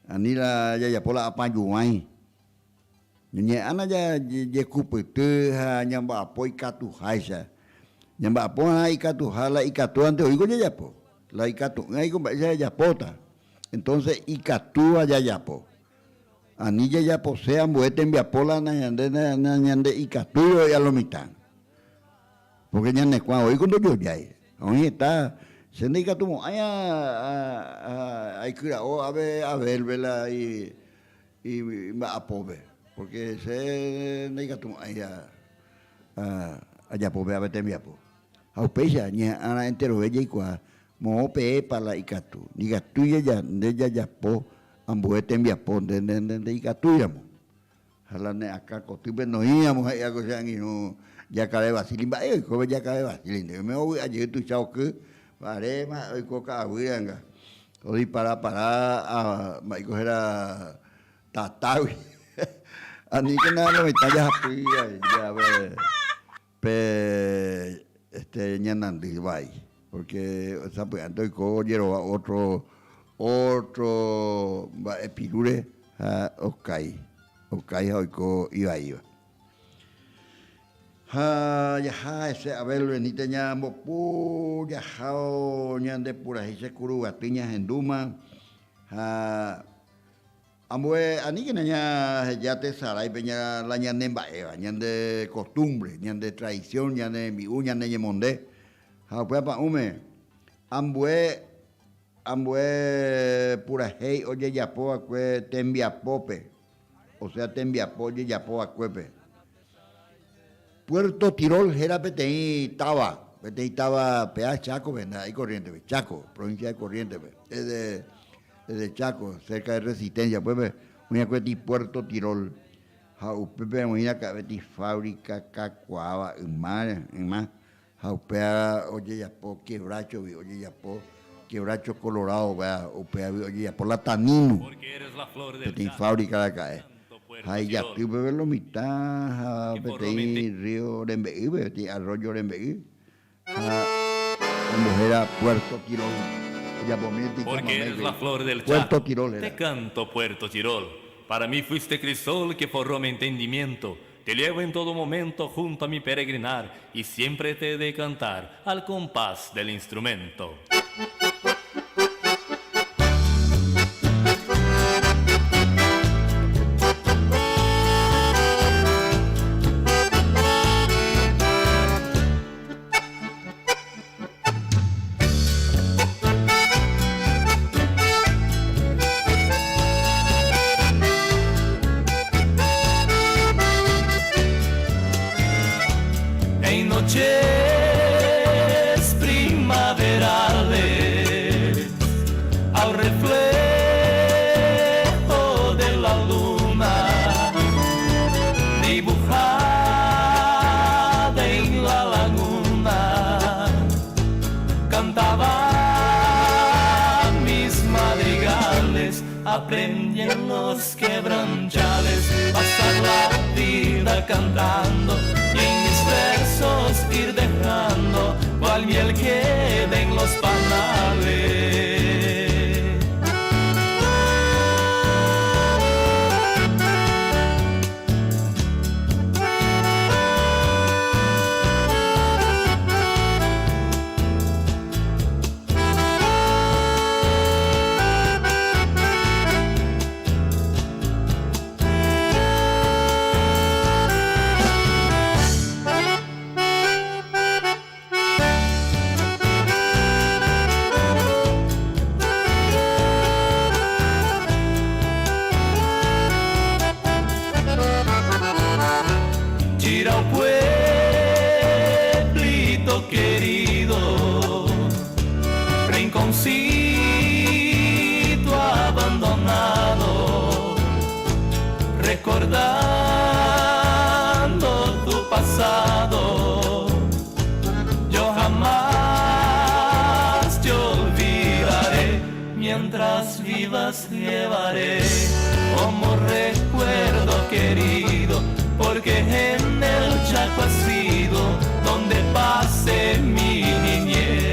Speaker 2: ani la jajapo la apañuãi. Ñañeha'ãna jajekupyty ha ñamba'apo ikatuháicha. Ñamba'apo va'erã ikatuha la ikatúvante oĩko jajapo, la ikatu'ỹva oĩko mba'éicha jajapóta. Entonces ikatúva jajapo. Ani jajapose ambue tembiapo la ñande ñande ikatúiva oĩ a lo mitã. Porque ñane kuã oĩko ndojojái. Oĩ heta che ndaikatumo'ãi aikyra'o ave Abel-pe la imba'apópe. Porque che ndaikatumo'ãi ajapo pe ave tembiapo. Ha upéicha ñeha'ãrã enterove jaikuaa moõ peẽpa la ikatu. Ndikatúi nde jajapo ambue tembiapo nde ndeikatúiramo. Ha la ne akã kotýpe noĩramo he'i va'ekue che angirũ Jakare Vasili. Mba'e oikóve Jakare Vasili ndive? Oime ovy'a jey tuicha oky, aréma oiko ka'aguy anga. Odipara para mba'éiko héra tatágui. Aníkena lo mitã jahapy jave. Pe este ñanandy vai, porque sapy'ánte oiko ojerova otro otro mba'e pirúre ha okái, okái ha oiko ivaíva. Ha jaha hese Abel Benítez ñambopu jaháo ñande purahéi che kuruguaty ñahendúma ha Ambue, aníkena ñaheja tesaráipe la ñane mba'éva, ñande costumbre, ñande tradición, ñane rembi'u, ñane ñemonde. Ha upéva pa'ũme, ambue, ambue purahéi ojejapo va'ekue tembiapópe, osea tembiapo ojejapo va'ekuépe. Puerto Tirol héra peteĩ táva, peteĩ táva péa Chákope, ndaha'éi Corriéntepe, Cháko, provincia de Corriéntepe. Desde Chaco, cerca de Resistencia, upépe oĩakue ti Puerto Tirol ha upépe oĩ raka'e ti fábrica kakuaáva yma, yma ha upéva ojejapo quebracho-gui, ojejapo quebracho colorado upéva, upévagui ojejapo la tanino, peteĩ fábrica raka'e ha ijaty peve lo mitã ha peteĩ río rembe'ýpe, peteĩ arroyo rembe'y. Ha ombohéra Puerto Tirol. Ojapomi
Speaker 6: Porque eres la flor del
Speaker 2: Puerto
Speaker 6: Chaco,
Speaker 2: Tirol
Speaker 6: te
Speaker 2: héra.
Speaker 6: canto Puerto Tirol.
Speaker 1: Para mí fuiste crisol que forró mi entendimiento. Te llevo en todo momento junto a mi peregrinar y siempre te he de cantar al compás del instrumento. En noches primaverales, al reflejo de la luna, dibujada en la laguna, cantaba mis madrigales, aprendí en los quebranchales, pasar la vida cantando y en mis versos ir dejando cual miel queda en los panales. Chirao pueblito querido, rinconcito abandonado, recordando tu pasado, yo jamás te olvidaré, mientras vivas llevaré como recuerdo querido, porque en el Chaco ha sido donde pasé mi niñez.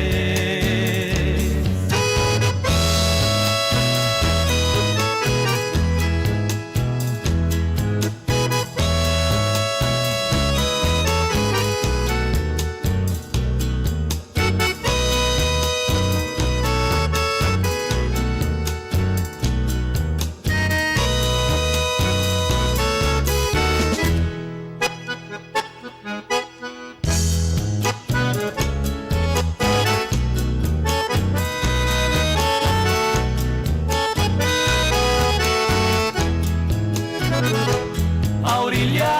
Speaker 1: A orillas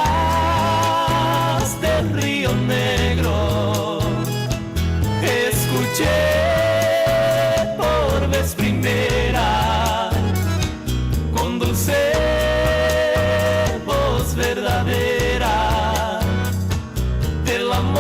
Speaker 1: del río Negro escuché por vez primera con dulce voz verdadera del amor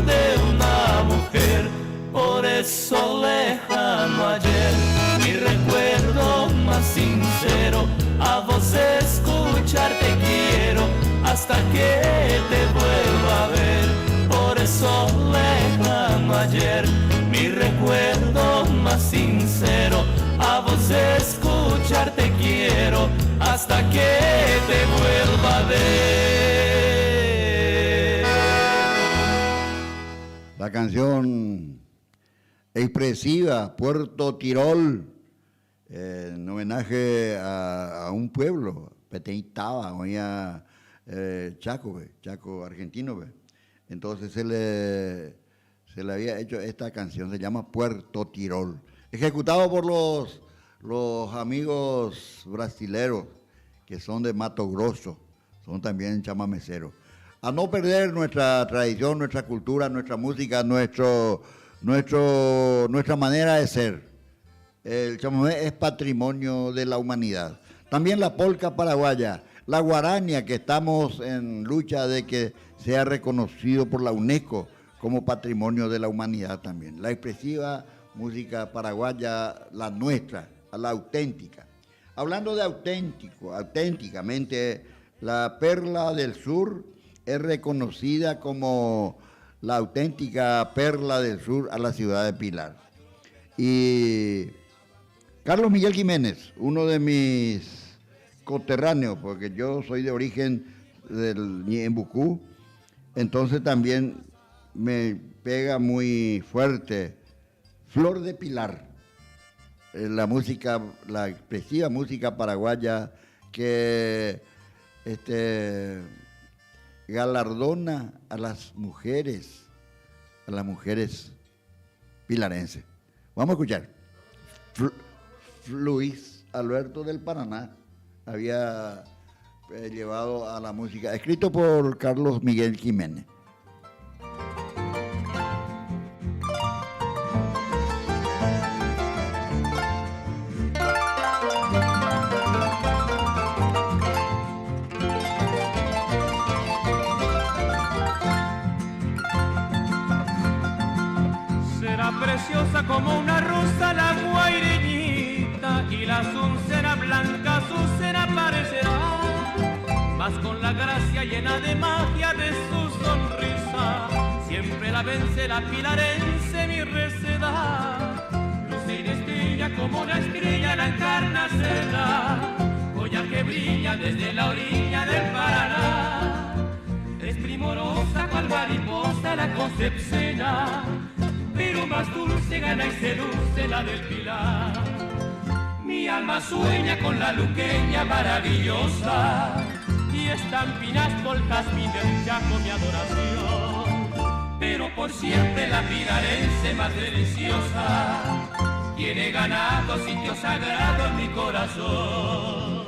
Speaker 1: de una mujer. Por eso lejano ayer, mi recuerdo más sincero, a vos escucharte quiero hasta que te vuelva a ver. Por eso lejano ayer, mi recuerdo más sincero, a vos escucharte quiero hasta que te vuelva a ver.
Speaker 2: La canción expresiva Puerto Tirol, en homenaje a un pueblo, peteĩ táva, oĩa Chaco-pe, Chaco argentino-pe. Entonces se le, se le había hecho esta canción, se llama Puerto Tirol, ejecutado por los, los amigos brasileros que son de Mato Grosso, son también chamameceros. A no perder nuestra tradición, nuestra cultura, nuestra música, nuestro, nuestro, nuestra manera de ser. El chamamé es patrimonio de la humanidad. También la polca paraguaya, la guarania, que estamos en lucha de que sea reconocido por la UNESCO como patrimonio de la humanidad también. La expresiva música paraguaya, la nuestra, la auténtica. Hablando de auténtico, auténticamente, la perla del sur es reconocida como la auténtica perla del sur a la ciudad de Pilar. Y Carlos Miguel Jiménez, uno de mis coterráneos, porque yo soy de origen del Ñe'ẽmbuku, entonces también me pega muy fuerte Flor de Pilar, eh, la música, la expresiva música paraguaya que este, galardona a las mujeres, a las mujeres pilarenses. Vamos a escuchar. Luis Alberto del Paraná había eh, llevado a la música, escrito por Carlos Miguel Jiménez.
Speaker 1: Será preciosa como una rosa la guaireñita y la asuncera blanca azucena parecerá, mas con la gracia llena de magia de su sonrisa, siempre la vence la pilarense mi receda. Luce y destella como una estrella la encarnacena, joya que brilla desde la orilla del Paraná. Es primorosa cual mariposa la concepcena, pero más dulce gana y seduce la del Pilar. Mi alma sueña con la luqueña maravillosa y estampinas por jazmín del Chaco mi adoración. Pero por siempre la pilarense más deliciosa tiene ganado sitio sagrado en mi corazón.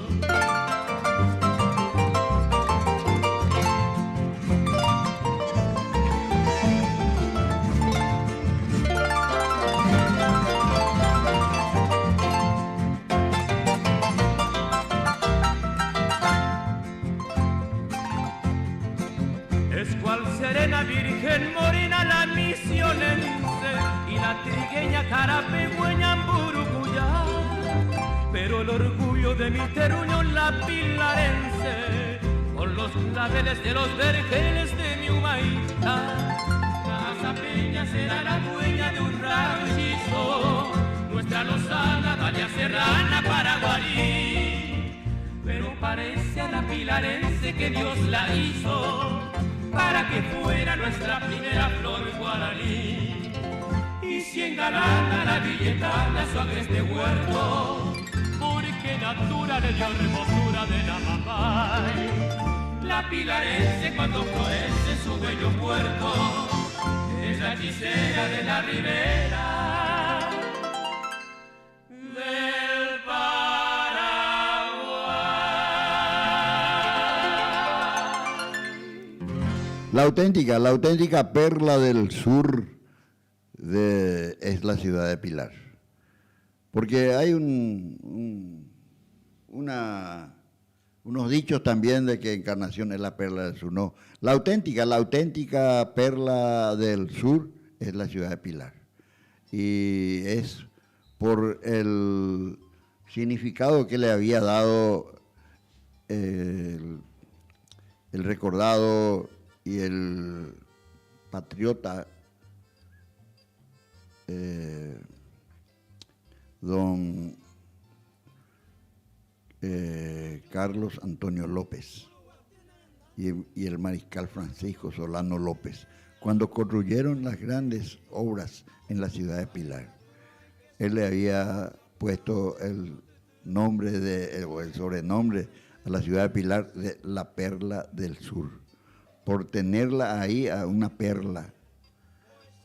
Speaker 1: Es cual serena virgen morena la misionense y la trigueña carapegüeña mburucuyá. Pero el orgullo de mi terruño la pilarense, con los claveles de los vergeles de mi humaita. Casa Peña será la dueña de un raro hechizo, nuestra lozana Dalia Serrana Paraguarí. Pero parece a la pilarense que Dios la hizo para que fuera nuestra primera flor guaraní. Y si engalana la billetana su agreste huerto, porque natura le dio hermosura de la mamá. La pilarense cuando florece su bello puerto, es la hechicera de la ribera del Paraguay.
Speaker 2: La auténtica, la auténtica perla del sur de, es la ciudad de Pilar. Porque hay un, un, una, unos dichos también de que Encarnación es la perla del sur. No, la auténtica, la auténtica perla del sur es la ciudad de Pilar. Y es por el significado que le había dado el, el recordado y el patriota eh, don eh, Carlos Antonio López y, y el mariscal Francisco Solano López, cuando construyeron las grandes obras en la ciudad de Pilar. Él le había puesto el nombre de, o el sobrenombre a la ciudad de Pilar de la Perla del Sur, por tenerla ahí a una perla,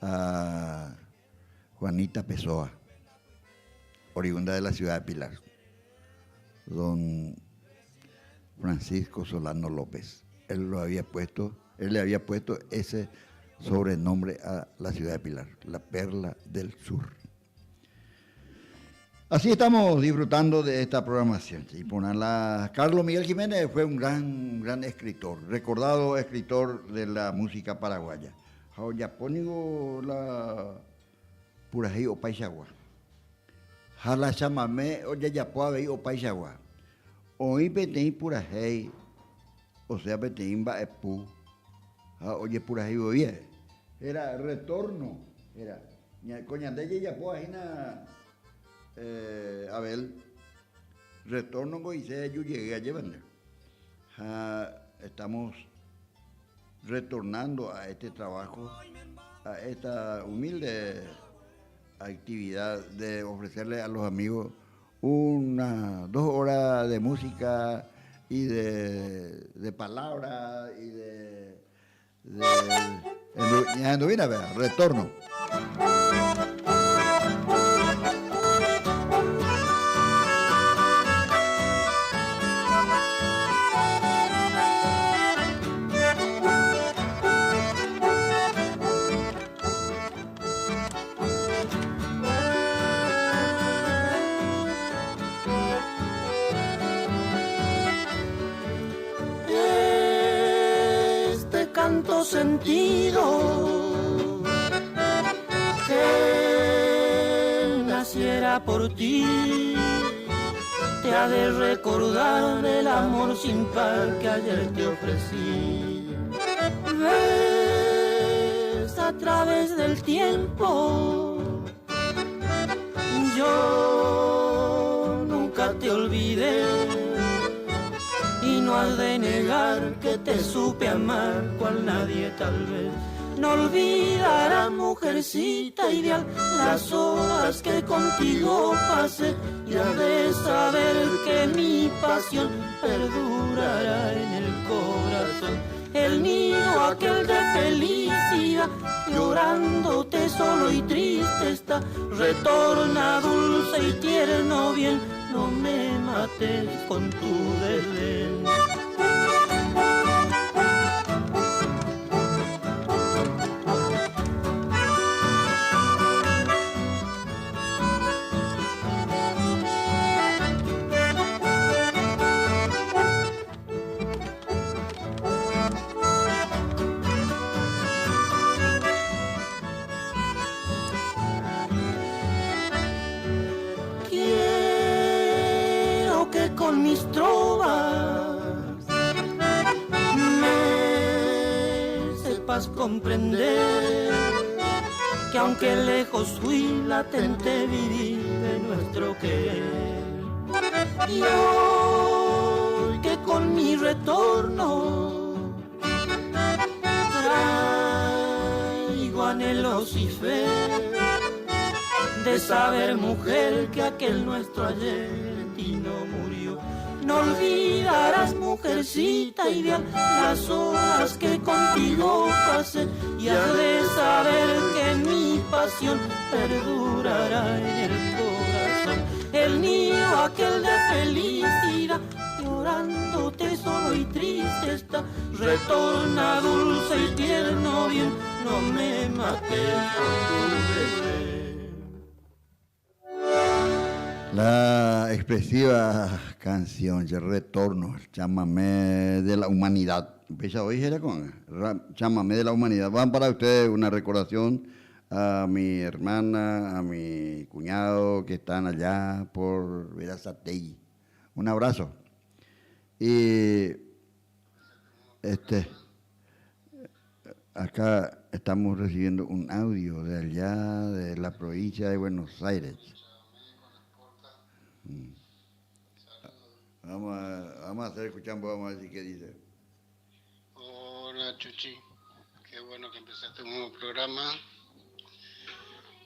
Speaker 2: a Juanita Pessoa, oriunda de la ciudad de Pilar, don Francisco Solano López. Él lo había puesto, él le había puesto ese sobrenombre a la ciudad de Pilar, la Perla del Sur. Así estamos disfrutando de esta programación. Y la Carlos Miguel Jiménez fue un gran, gran escritor, recordado escritor de la música paraguaya. Japónigo la purahéi opaichagua. Ha la chamame ojejapo avei opaichagua. Oĩ peteĩ purahéi, osea peteĩ mba'epu ha ojepurahéi voi ae. Héra retorno, héra. Ko ñande jejapóva hína. Abel, retorno ngo'ise eju jey ajépa nde. Ha estamos retornando a este trabajo, a esta humilde actividad de ofrecerle a los amigos una, dos horas de música y de, de palabras y de, de, de retorno.
Speaker 4: Este canto sentido que naciera por ti te ha de recordar del amor sin par que ayer te ofrecí. Ves a través del tiempo, yo nunca te olvidé y no has de negar que te supe amar cual nadie tal vez. No olvidarás, mujercita ideal, las horas que contigo pasé y has de saber que mi pasión perdurará en el corazón. El nido aquel de felicidad, llorándote solo y triste está. Retorna dulce y tierno bien, no me mates con tu desdén. Quiero que con mis trovas me sepas comprender que aunque lejos fui latente viví de nuestro querer. Y hoy que con mi retorno traigo anhelos y fe de saber, mujer, que aquel nuestro ayer en ti no murió. No olvidarás, mujercita ideal, las horas que contigo pasé y has de saber que mi pasión perdurará en el corazón. El nido aquel de felicidad, llorándote solo y triste está. Retorna dulce y tierno bien, no me mates con tu desdén.
Speaker 2: La expresiva canción, el retorno, el chamamé de la humanidad. Empieza hoy, era con chamamé de la humanidad. Van para ustedes una recordación a mi hermana, a mi cuñado que están allá por Verazategui. Un abrazo. Y este acá estamos recibiendo un audio de allá, de la provincia de Buenos Aires. Vamos a, vamos a hacer escuchando, vamos a decir qué dice.
Speaker 6: Hola Chuchi, qué bueno que empezaste un nuevo programa.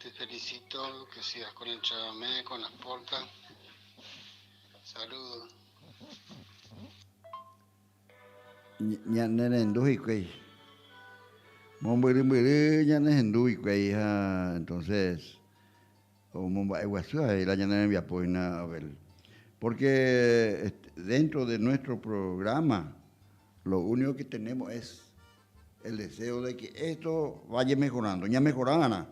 Speaker 6: Te felicito, que sigas con el chamamé, con las polcas. Saludos.
Speaker 2: Ñane rendu hikuái. Mombyry ñane hendu hikuái ha entonces omomba'eguasu avei la ñane rembiapo hína Abel. Porque dentro de nuestro programa lo único que tenemos es el deseo de que esto vaya mejorando. Ñamejora'arã.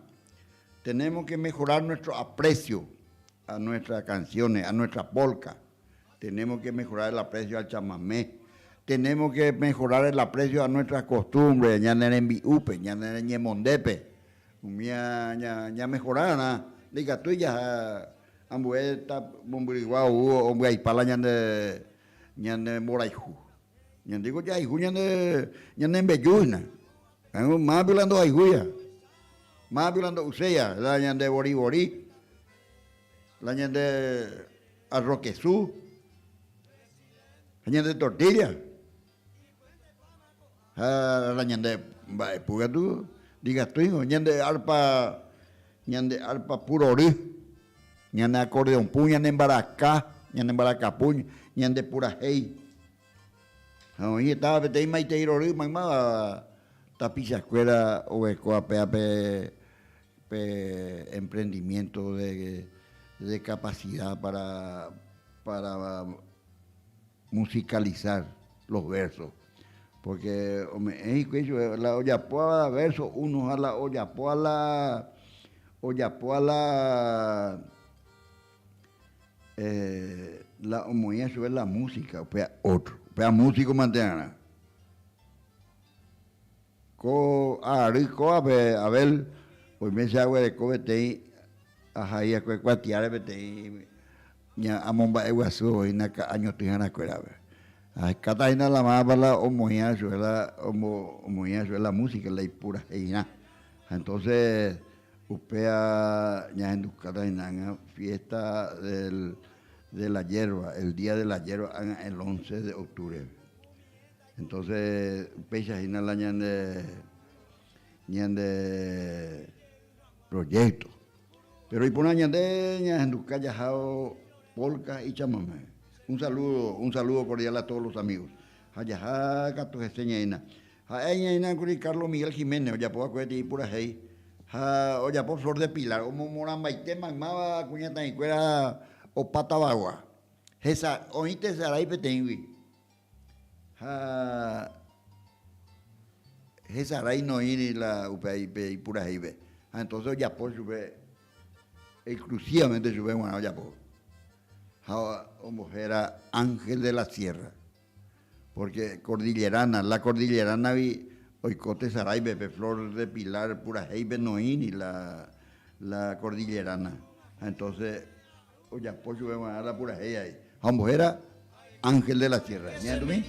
Speaker 2: Tenemos que mejorar nuestro aprecio a nuestras canciones, a nuestra polca. Tenemos que mejorar el aprecio al chamamé. Tenemos que mejorar el aprecio a nuestras costumbres, ñane rembi'úpe, ñane ñemondépe. Umía ñamejora'arã ndaikatúi jaha ambue mombyrygua ou ombyaipa la ñande ñane mborayhu. Ñandéko jahayhu ñande ñane mbeju hína. Mávape la ndohayhúiva, mávape la ndo'uséiva la ñande vori vori. La ñande arroz kesu ha ñande tortilla ha la ñande mba'epu katu ndikatúingo ñande arpa ñande arpa pu rory, ñane acordeón pu, ñane mbaraka, ñane mbarakapu, ñande purahéi. Ha oĩ hetáva peteĩ maitei rory maymáva tapichakuéra oguereko péa pe pe emprendimiento de de capacidad para para musicalizar los versos porque ome'ẽ hikuái chupe la ojapóva verso uno ha la ojapóva la ojapóva la la omoĩva chupe la música upéva otro upéva músico mante arã. Ko ary kóvape Abel oime che aguereko peteĩ ahai akue kuatiáre peteĩ ña amomba'eguasu oĩna ka'a ñotỹharakuérape. Ahekáta hína la mávapa la omoĩva chupe la omoĩva chupe la música la ipuraheirã. Ha entonces upéva ñahendukáta hína ág̃a fiesta del de la yerba, el día de la yerba ág̃a el once de octubre. Entonces upéicha hína la ñande ñande proyecto. Pero iporã ñande ñahenduka jahávo polka ichamame. Un saludo, un saludo cordial a todos los amigos. Ha jaha katu hese ñaína. Ha'e ñaína kuri Carlos Miguel Jiménez ojapo va'ekue peteĩ purahéi ha ojapo Flor de Pilar omomorãmbaite maymáva kuñataĩkuéra opa tavagua. Hesa oĩ tesarái peteĩgui. Ha hesarái noĩri la upe pe ipurahéipe. Ha entonces ojapo chupe exclusivamente chupe g̃uarã ojapo. Ha ombohéra Ángel de la Sierra. Porque cordillerana, la cordillerana-gui oiko tesaráipe pe Flor de Pilar purahéipe noĩri la la cordillerana. Ha entonces Ojapo chupe g̃uarã la purahéi ai. Ha ombohéra Ángel de la Sierra. Ñahendumi.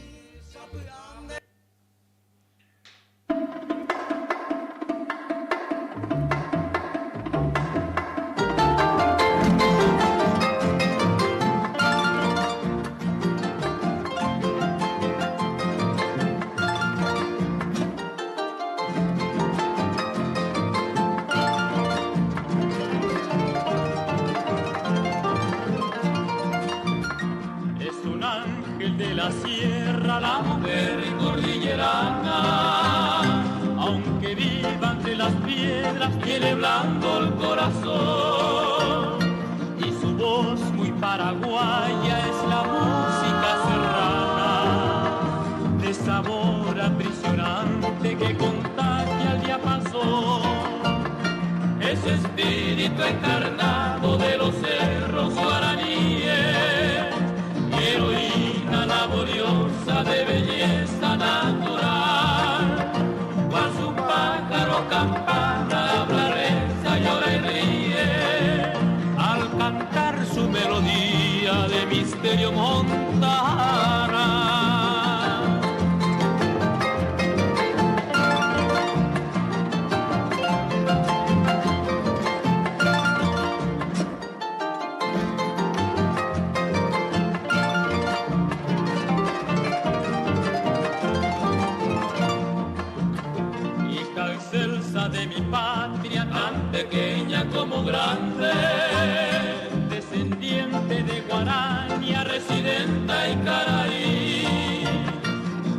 Speaker 1: Es un ángel de la sierra, la mujer cordillerana, aunque viva entre las piedras, tiene blando el corazón y su voz muy paraguaya es la música serrana de sabor aprisionante que contagia al diapasón. Es espíritu encarnado de los cerros guaraníes, heroína laboriosa de belleza natural. Cual su pájaro campana habla, reza, llora y ríe, al cantar su melodía de misterio montana. Hija excelsa de mi patria, tan pequeña como grande, descendiente de Guarania, residenta y Caraí.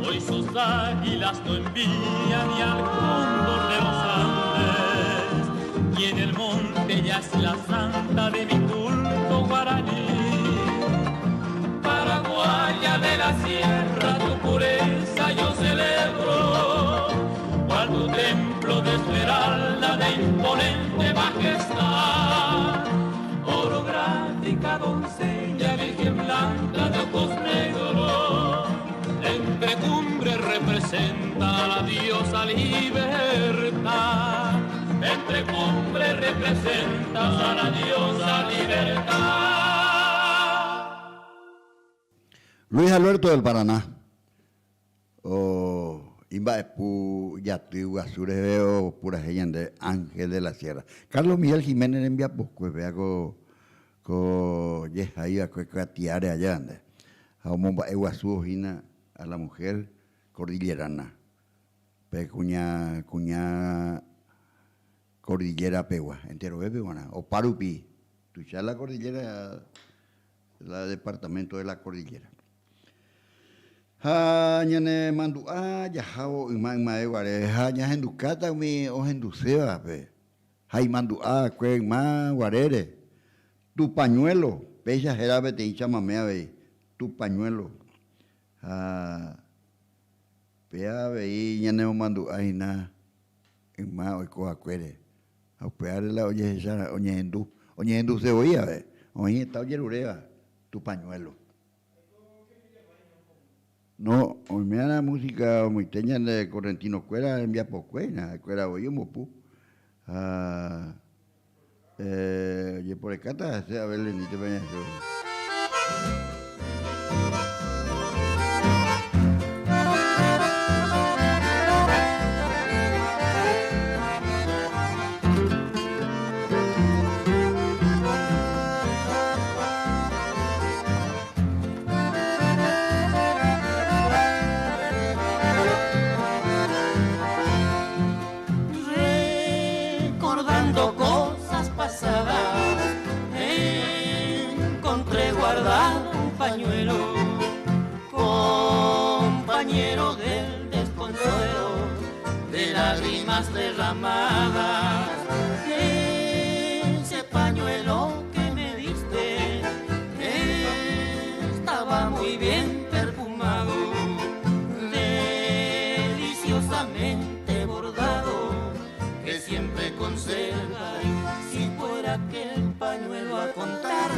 Speaker 1: Hoy sus águilas no envían ni al cóndor de los Andes, y en el monte ya es la santa de mi culto guaraní. Paraguaya de la sierra, tu pureza yo celebro, cual tu templo de esmeralda de imponente majestad. Orográfica doncella, virgen blanca de ojos negros, entre cumbres representa a la diosa libertad. Entre cumbres representa a la diosa libertad.
Speaker 2: Luis Alberto del Paraná o imba'epu jaty guasu reheve opurahéi ñande Ángel de la Sierra. Carlos Miguel Jiménez rembiapokue péva ko. Ko jehai va'ekue kuatiáre aja nde ha omomba'e guasu hína a la mujer cordillerana, pe kuña kuña cordillera pegua, enterovépe guarã, opa rupi tuicha la cordillera, la departamento de la cordillera. Ha ñane mandu'a jahávo yma ymave guare ha ñahendukáta umi ohendusévape. Ha imandu'a va'ekue yma guarére, Tu pañuelo, péicha héra peteĩ chamame avei, tu pañuelo. Ha péva avei ñanemomandu'a hína yma oiko va'ekuére. Ha upévare la ojehecha oñehendu, oñehenduse voi ave, oĩ heta ojeruréva tu pañuelo. No, oiméarã música omoite ñande correntino-kuéra rembiapokue hína, ha'ekuéra voi ombopu. Ha ojeporekáta hese Abel Benítez-pe ñahendu.
Speaker 4: Recordando cosas pasadas, encontré guardado un pañuelo, compañero del desconsuelo, de lágrimas derramadas. Ese pañuelo que me diste estaba muy bien perfumado, deliciosamente bordado, que siempre conservaré. Si fuera aquel pañuelo a contar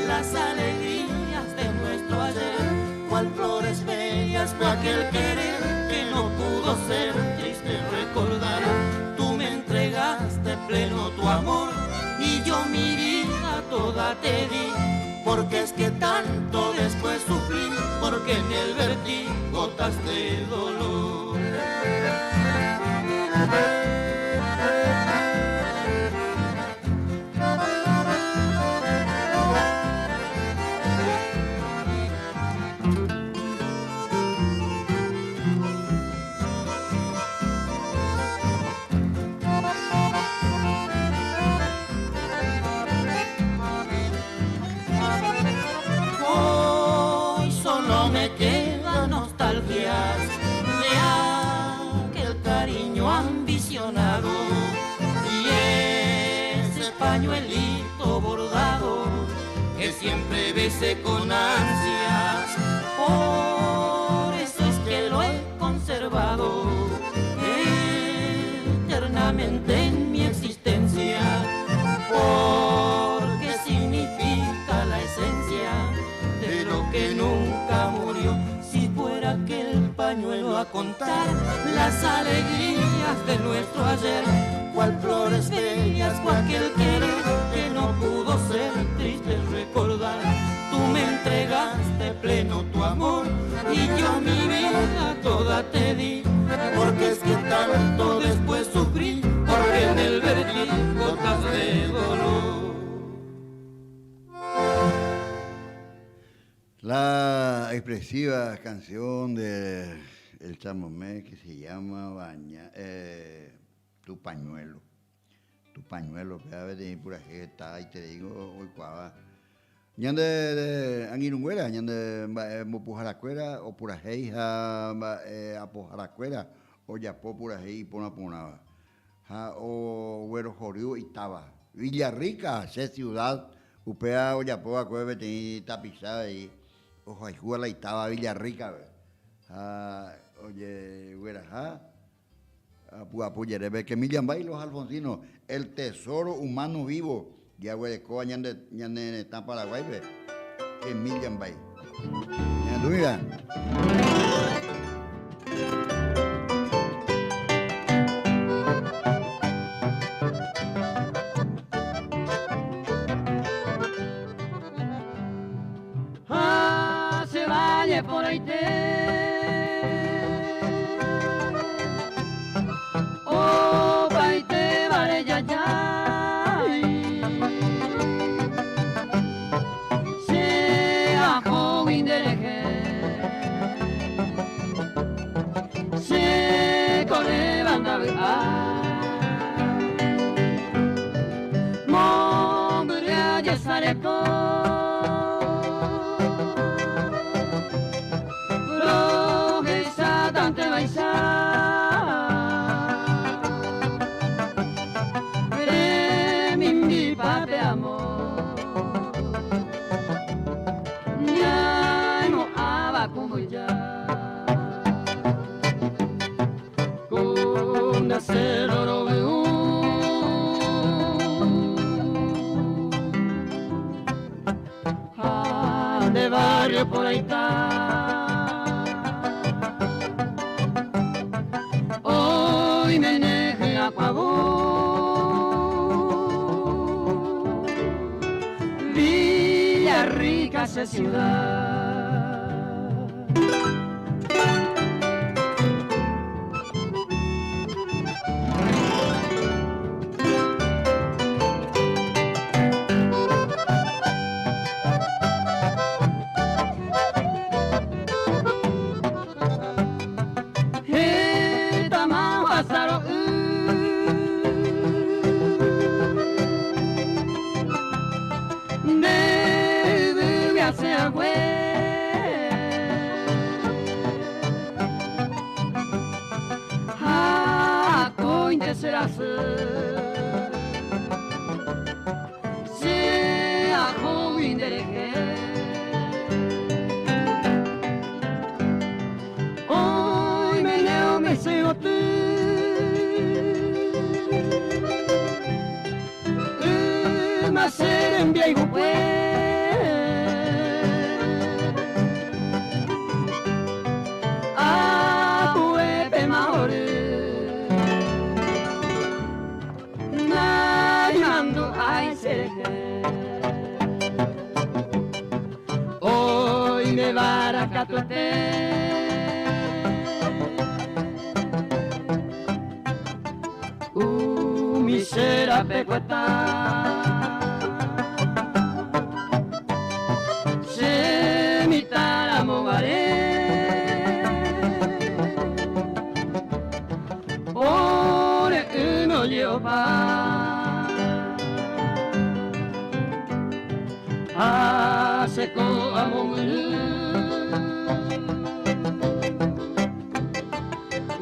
Speaker 4: las alegrías de nuestro ayer, cual flores bellas fue aquel querer que no pudo ser triste recordar. Tú me entregaste pleno tu amor y yo mi vida toda te di, porque es que tanto después sufrí, porque en él vertí gotas de dolor. Hoy solo me quedan nostalgias de aquel cariño ambicionado y ese pañuelito bordado que siempre besé con ansias. Por eso es que lo he conservado eternamente en mi existencia, porque significa la esencia de lo que nunca murió. Si fuera aquel pañuelo a contar las alegrías de nuestro ayer, cual flores bellas fue aquel querer que no pudo ser triste recordar. Tú me entregaste pleno tu amor y yo mi vida toda te di, porque es que tanto después sufrí, porque en el vertí gotas de dolor.
Speaker 2: La expresiva canción de el chamamé que se llama Baña, eh, Tu pañuelo. Tu pañuelo, péva peteĩ purahéi heta itereíngo oikuaáva. Ñande angirũnguéra, ñande mba'e mbopuharakuéra opurahéi ha mba'e apoharakuéra ojapo purahéi iporã porãva ha oguerohorývo itáva. Villarrica, che ciudad, upéva ojapo va'ekue peteĩ tapicha avei ohayhúva la itáva Villarrica-pe ha ojegueraha Apu'apu jerépe, que Millambay los alfonsinos, el tesoro humano vivo jaguerekóva ñande ñane retã Paraguáipe, que Millambay. Ñandúiva.
Speaker 4: Ha che valle porãite opaitéva rejajái. Ñangareko Rohechatante vaicha Remimbipa pe amor Ñaimo'ãva ku mbyja Ku nde cerro rovy'ũ Ha nde barrio porãita Oiméne hyakuãvu Villarrica che ciudad. Hetama ohasa ro'y. Nde yvýgui asẽ hague. Ha akóinte che rasy. Che ahógui nderehe. Oimene omesẽ oty. Yma che rembiayhukue. Apuépema hory. Naimandu'ái cherehe. Oimévara katuete. Umi che rapekueta. Che mitã ramo guare. Ore'ỹme oje'opa. Ha che ko amombyry.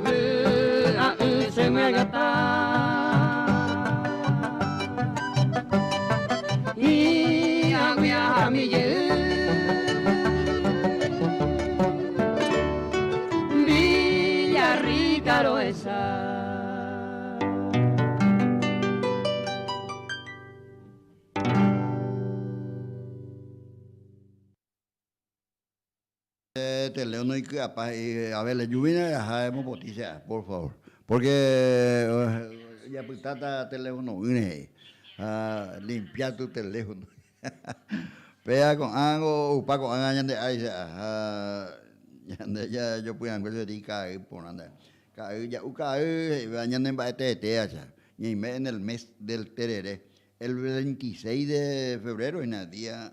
Speaker 4: Vy'a'ỹ che myagata. Hi'ag̃uiahami jey. Villarrica rohecha.
Speaker 2: Teléfono iky'apa he'i, a ver, ejúmina jaha emopotĩ che por favor. Porque japytáta teléfono'ỹre he'i. Ha limpia tu teléfono. Péa ko'ág̃a oupa ko'ág̃a ñande ári che ha ñande jajopy'angue gueteri ka'ay porã ndaje. Ka'ay ja'u ka'ay he'iva ñane mba'eteetéva che. Ñaime en el mes del tereré. El 26 de febrero hína día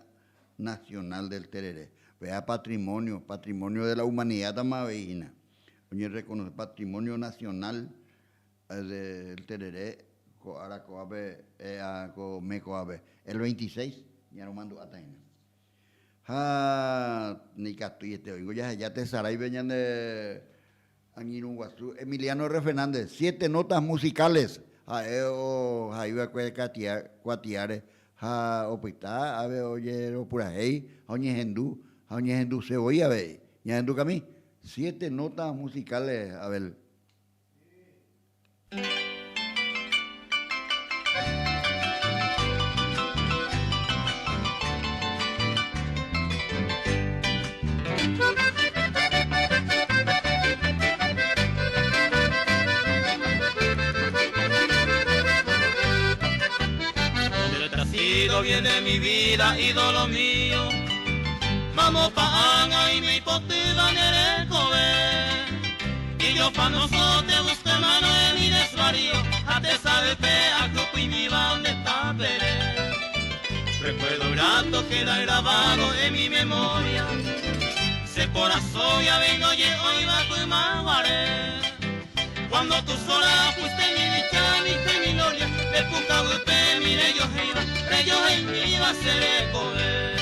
Speaker 2: nacional del tereré. Péa patrimonio, patrimonio de la humanidad tama avei hína. Oñereconoce patrimonio nacional del tereré ko ára ko'ápe, ko mes ko'ápe. El 26 ñaromandu'áta hína. Ha ndaikatúiete oĩngo jaheja tesaráipe ñande angirũ guasu Emiliano R. Fernández, siete notas musicales ha'e ohaiva'ekue kuatiáre ha opyta ave ojeropurahéi ha oñehendu ha oñehenduse voi avei. Ñahendukami siete notas musicales, Abel.
Speaker 1: Sido viene mi vida, ídolo mío. Vamos pa' ág̃a y mi potýva ne rekove. Ijopanoso te busco mano de mi desvarío, ha tesavepe akupymíva nde tapere. Recuerdo grato queda grabado en mi memoria, se corazón ya vengo ye oiva ymaguare. Cuando tú sola fuiste mi dicha, mi fe, mi gloria, de pukavype mi rejohéiva, rejohéimíva. che rekove.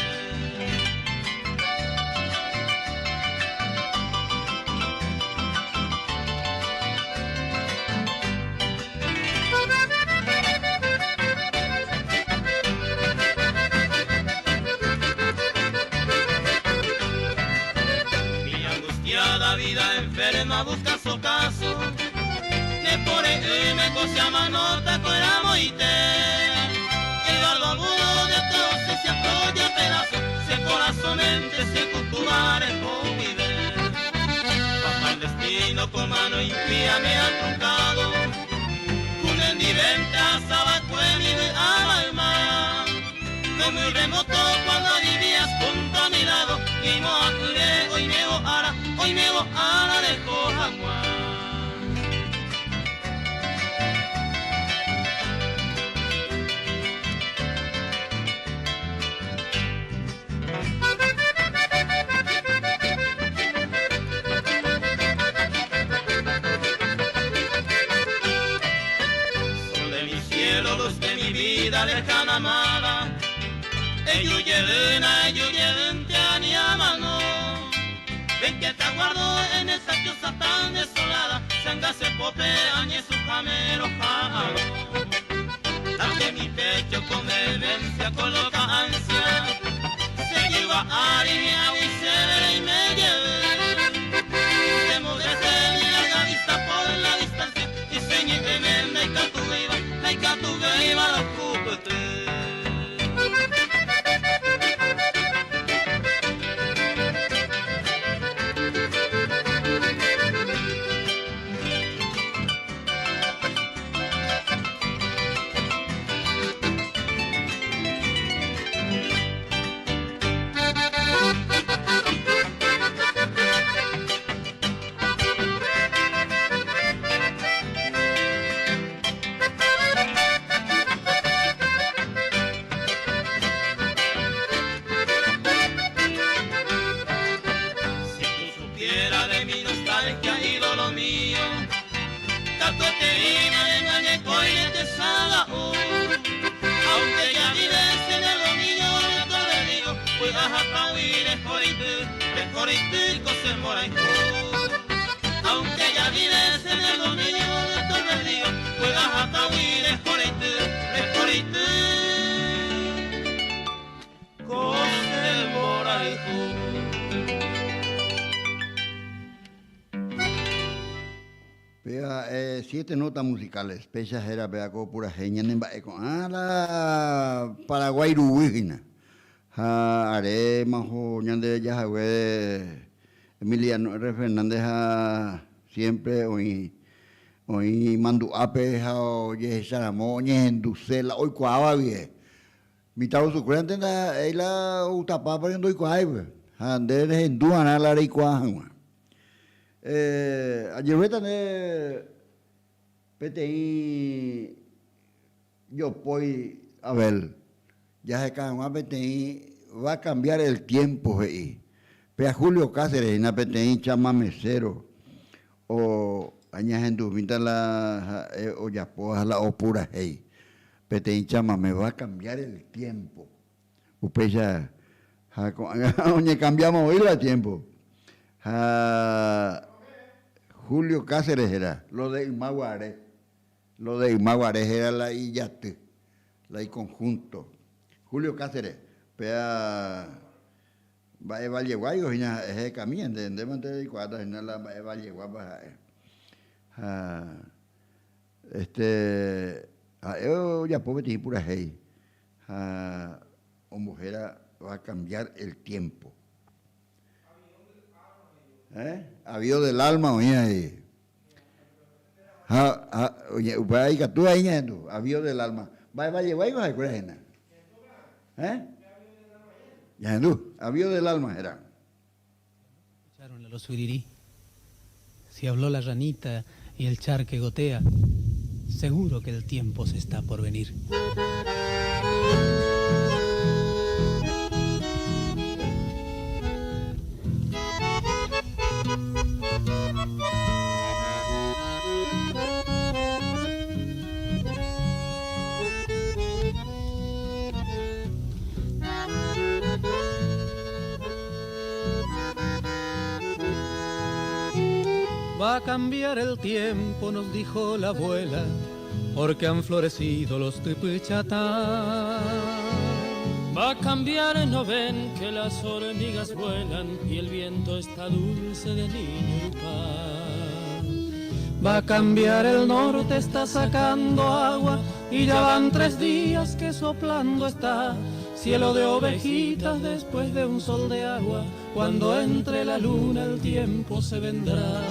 Speaker 1: Mi angustiada vida enferma busca su ocaso. Ne pore me cose manota moite. Eduardo agudo de entonces se apoya pedazo. Se corazonente se cultuare vive. Papá el destino con mano impía me ha truncado. Venta alma. No muy remoto cuando vivías junto a mi lado. Y mo hoy me ara, hoy me ara de Juan. Vida lejana amada. Mano. Ven que te aguardo en esa choza tan desolada. Sanga se pope, añe su jamero jalo. Date mi pecho con vehemencia, coloca ansia. Se lleva a mi agua y se y me lleve. Se mudece mi larga vista por la distancia. Y se me catuve, me catuve, la cupete. Aunque ya vives en el dominio de todo el río, pues
Speaker 2: Pea, siete notas musicales. Pecha era pea ko pura jeña nemba ko la Paraguay ruwihina. Ha are majo ñande ya Emiliano R. Fernández ha siempre oí oí manduape ha oye saramo ñenduse la hoy cuaba bien. Mitad su cuenta ela utapa pero ndo ikuai ha ande hendu ana la reikua ayer ne peteĩ jopói Abel jaheka peteĩ va a cambiar el tiempo he'i pe a Julio Cáceres hína peteĩ chamamecero o añahendumíta la ha'e ojapóva la opurahéi peteĩ chamame va a cambiar el tiempo. Upéicha ha ko'ág̃a oñecambiáma voi la tiempo. Ha Julio Cáceres héra lo de ymaguare lo de ymaguare héra la ijaty la iconjunto. Julio Cáceres péa mba'e valleguáigo hína ha'e hekami nde ndémante reikuaáta hína la mba'e valleguápa ha'e. Ha este ha'e ojapo peteĩ purahéi ha ombohéra va a cambiar el tiempo. ¿Eh? Avío del alma oĩ ahí. Ha, ha, upéva ikatu ahí ñahendu, avío del alma. Mba'e valleguáigo ha'ekuéra hína. ¿Eh? Ñahendu, avío del alma héra.
Speaker 7: Escucharon a los suirirí. Si habló la ranita y el charque gotea, seguro que el tiempo se está por venir. Va a cambiar el tiempo, nos dijo la abuela, porque han florecido los tepechatá.
Speaker 1: Va a cambiar, no ven que las hormigas vuelan y el viento está dulce de niño
Speaker 7: Va a cambiar el norte, está sacando agua y ya van tres días que soplando está. Cielo de ovejitas después de un sol de agua, cuando entre la luna el tiempo se vendrá.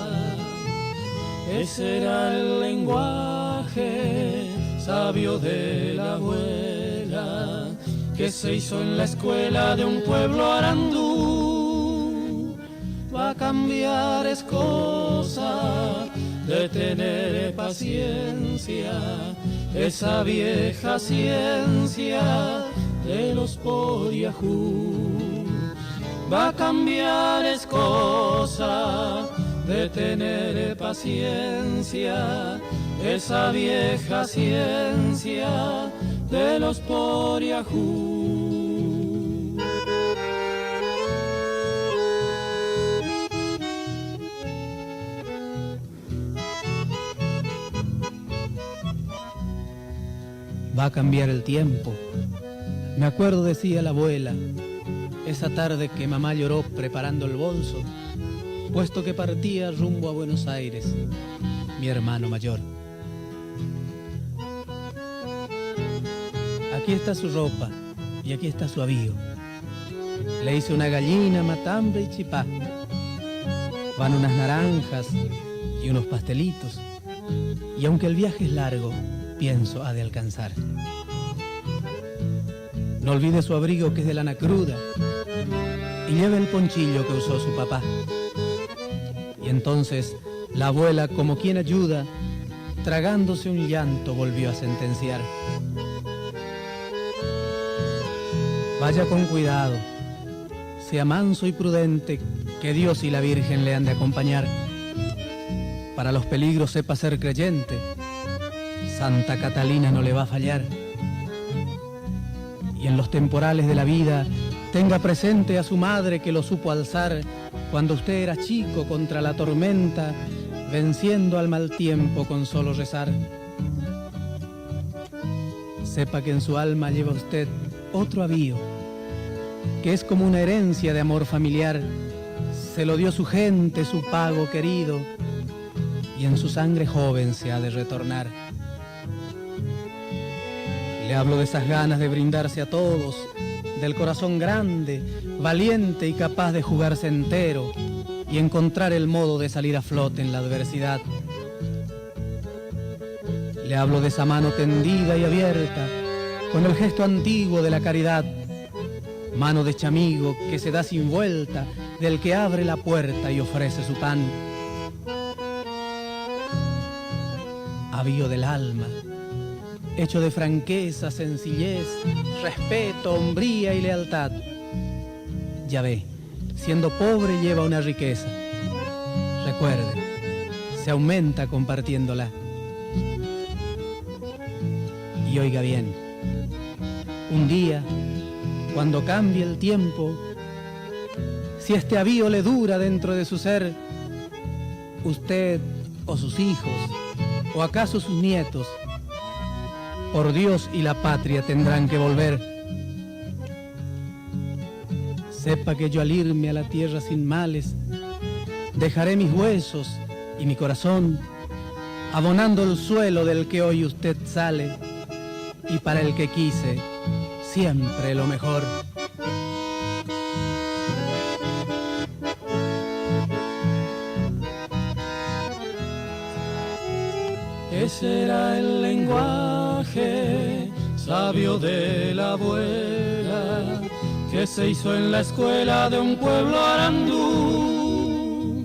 Speaker 7: Ese era el lenguaje sabio de la abuela que se hizo en la escuela de un pueblo arandú. Va a cambiar es cosa de tener paciencia, esa vieja ciencia de los poriajú. Va a cambiar es cosa de tener paciencia, esa vieja ciencia de los poriajú. Va a cambiar el tiempo. Me acuerdo, decía la abuela, esa tarde que mamá lloró preparando el bolso, puesto que partía rumbo a Buenos Aires, mi hermano mayor. Aquí está su ropa y aquí está su avío. Le hice una gallina, matambre y chipá. Van unas naranjas y unos pastelitos. Y aunque el viaje es largo, pienso ha de alcanzar. No olvide su abrigo que es de lana cruda y lleve el ponchillo que usó su papá. Y entonces la abuela, como quien ayuda, tragándose un llanto, volvió a sentenciar. Vaya con cuidado, sea manso y prudente, que Dios y la Virgen le han de acompañar. Para los peligros sepa ser creyente, Santa Catalina no le va a fallar. Y en los temporales de la vida, tenga presente a su madre que lo supo alzar cuando usted era chico contra la tormenta, venciendo al mal tiempo con solo rezar. Sepa que en su alma lleva usted otro avío, que es como una herencia de amor familiar. Se lo dio su gente, su pago querido, y en su sangre joven se ha de retornar. Le hablo de esas ganas de brindarse a todos, del corazón grande, valiente y capaz de jugarse entero y encontrar el modo de salir a flote en la adversidad. Le hablo de esa mano tendida y abierta, con el gesto antiguo de la caridad, mano de chamigo que se da sin vuelta, del que abre la puerta y ofrece su pan. Avío del alma, hecho de franqueza, sencillez, respeto, hombría y lealtad. Ya ve, siendo pobre lleva una riqueza. Recuerde, se aumenta compartiéndola. Y oiga bien, un día, cuando cambie el tiempo, si este avío le dura dentro de su ser, usted o sus hijos, o acaso sus nietos, por Dios y la patria tendrán que volver. Sepa que yo al irme a la tierra sin males, dejaré mis huesos y mi corazón, abonando el suelo del que hoy usted sale y para el que quise siempre lo mejor.
Speaker 1: Ese era el lenguaje sabio de la abuela que se hizo en la escuela de un pueblo arandú.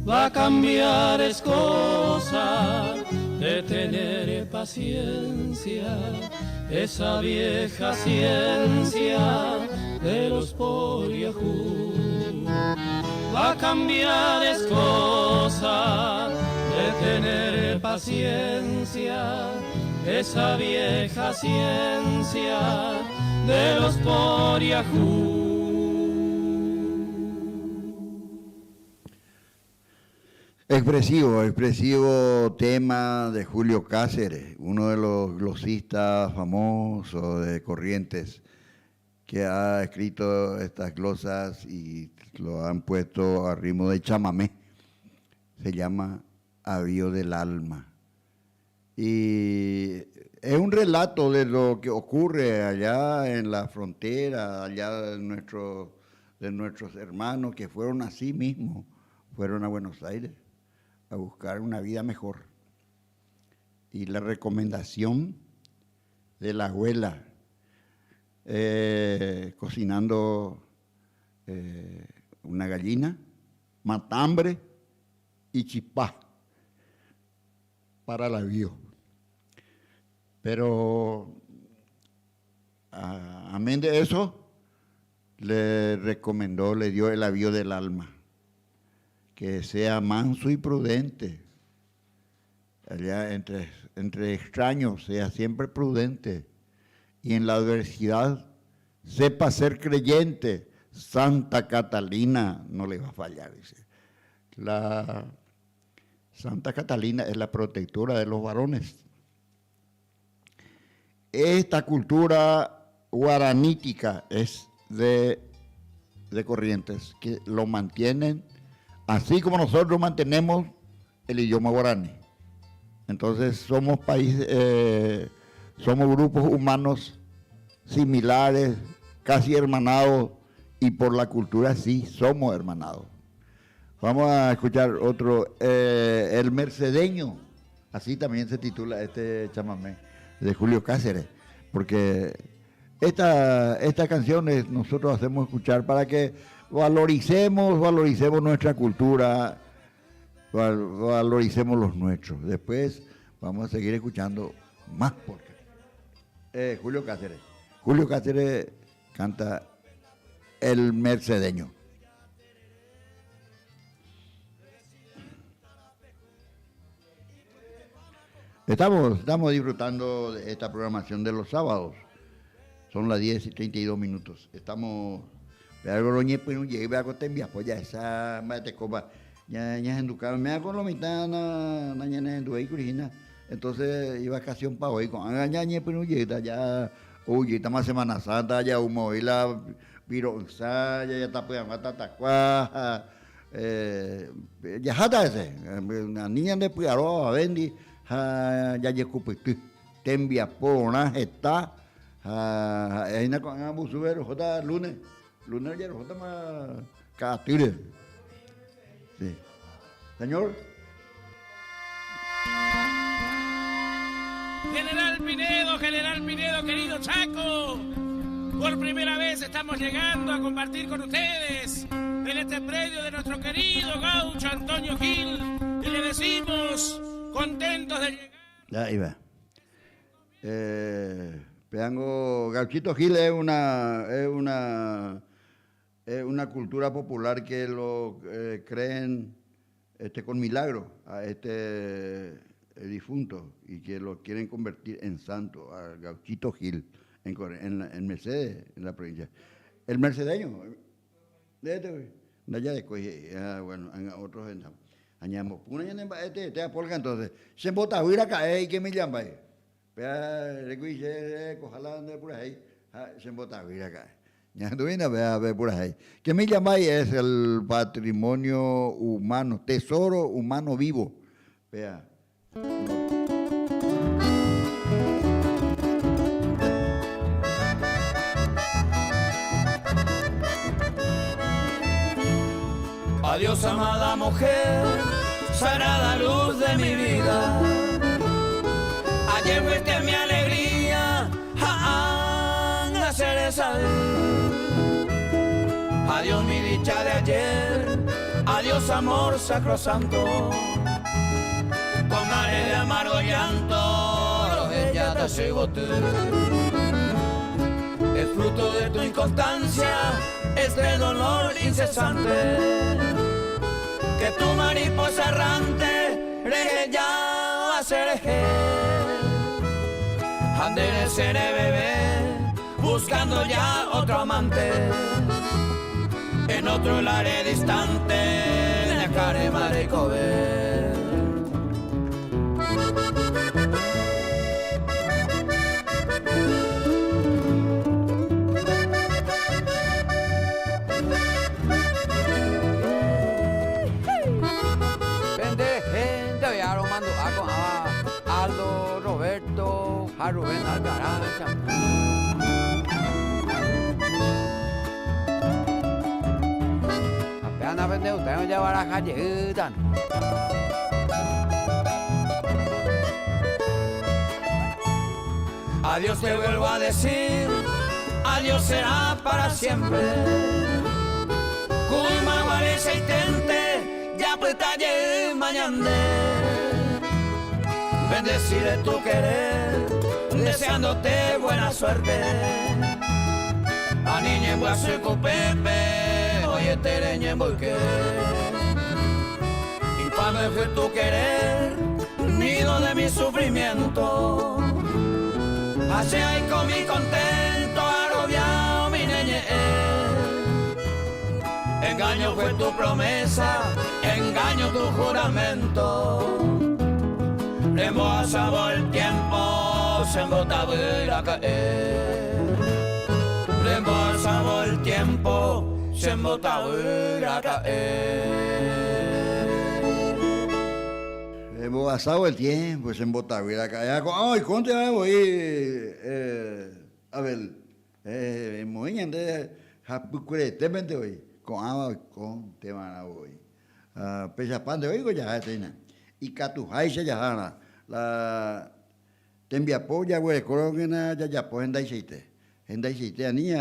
Speaker 1: Va a cambiar es cosa de tener paciencia, esa vieja ciencia de los poriajú. Va a cambiar es cosa de tener paciencia, esa vieja ciencia de los poriajú.
Speaker 2: Expresivo, expresivo tema de Julio Cáceres, uno de los glosistas famosos de Corrientes, que ha escrito estas glosas y lo han puesto a ritmo de chamamé. Se llama Avío del Alma. Y es un relato de lo que ocurre allá en la frontera, allá de, nuestro, de nuestros hermanos que fueron así mismo, fueron a Buenos Aires a buscar una vida mejor. Y la recomendación de la abuela eh, cocinando eh, una gallina, matambre y chipá para la bio. Pero amén de eso, le recomendó, le dio el avío del alma, que sea manso y prudente. Allá entre, entre extraños, sea siempre prudente. Y en la adversidad, sepa ser creyente. Santa Catalina no le va a fallar, dice. La Santa Catalina es la protectora de los varones. Esta cultura guaranítica es de, de Corrientes, que lo mantienen así como nosotros mantenemos el idioma guaraní. Entonces somos países, eh, somos grupos humanos similares, casi hermanados, y por la cultura sí somos hermanados. Vamos a escuchar otro, eh, El Mercedeño, así también se titula este chamamé de Julio Cáceres, porque esta, estas canciones nosotros hacemos escuchar para que valoricemos, valoricemos nuestra cultura, valoricemos los nuestros. Después vamos a seguir escuchando más porque eh, Julio Cáceres. Julio Cáceres canta El Mercedeño. Estamos, estamos disfrutando de esta programación de los sábados. Son las 10 y 32 minutos. Estamos. Entonces iba vacación pa hoy con ya oye estamos Semana Santa ya humo y la pironza ya ya está tatakua eh, ya ese una niña de Puyaroa vendi ha jajekupyty tembiaporã heta ha ha'ehína ko'ág̃a ambusúpe rohóta lunes, lunes ojerohótama ka'atýre. Sí. Señor.
Speaker 1: General Pinedo, General Pinedo, querido Chaco. Por primera vez estamos llegando a compartir con ustedes en este predio de nuestro querido gaucho Antonio Gil y le decimos contentos de llegar.
Speaker 2: Ya ahí va. Eh, Peango, Gauchito Gil es una, es una, es una cultura popular que lo eh, creen este, con milagro a este eh, difunto y que lo quieren convertir en santo, a Gauchito Gil, en, en, en Mercedes, en la provincia. El mercedeño, de este, de allá de Coye, ah, bueno, en otros en Añamopuna ñane mba'e teete apolka entonces. Che mbotavy raka'e ikemillamba'e. Péa reku'i che rekoha nde purahéi ha che mbotavy raka'e. Ñahendumína péa pe purahéi. Kemillamba'e es el patrimonio humano, tesoro humano vivo. Péa.
Speaker 1: Adiós amada mujer, sagrada luz de mi vida. Ayer fuiste mi alegría, ha Adiós mi dicha de ayer, adiós amor sacrosanto. Con mares de amargo llanto, ella te Es fruto de tu inconstancia, este dolor incesante. Que tu mariposa errante, ya a ser Andere seré bebé, buscando ya otro amante. En otro lare distante, de care marecobe.
Speaker 8: Ha Rubén Alcaraz chamo. Ha péva napendegustairõ javaraha jeýta.
Speaker 1: Adiós te vuelvo a decir, adiós será para siempre. Kuyma guare cheitente, japyta jeýma ñande. Bendeciré tu querer, deseándote buena suerte. Ani ñembyasy kupépe, voiete reñemboyke. Infame fue tu querer, nido de mi sufrimiento. Ha che aikomi contento, aroviao mi ne ñe'ẽ. Engaño fue tu promesa, engaño tu juramento. Rembohasávo el tiempo, che mbotavy raka'e. Rembohasávo el tiempo, che mbotavy raka'e.
Speaker 2: Rembohasávo el tiempo, che mbotavy raka'e. Ha ko'ã oikónte va'e voi, Abel, emoĩ ñande hapykueretépente voi, ko'ãva oikónte va'erã voi. Ha pechapa nde oiko jaha hína. Ikatuháicha jahárã la tembiapo jaguerekórõkena jajapo hendaichaite. Hendaichaite ani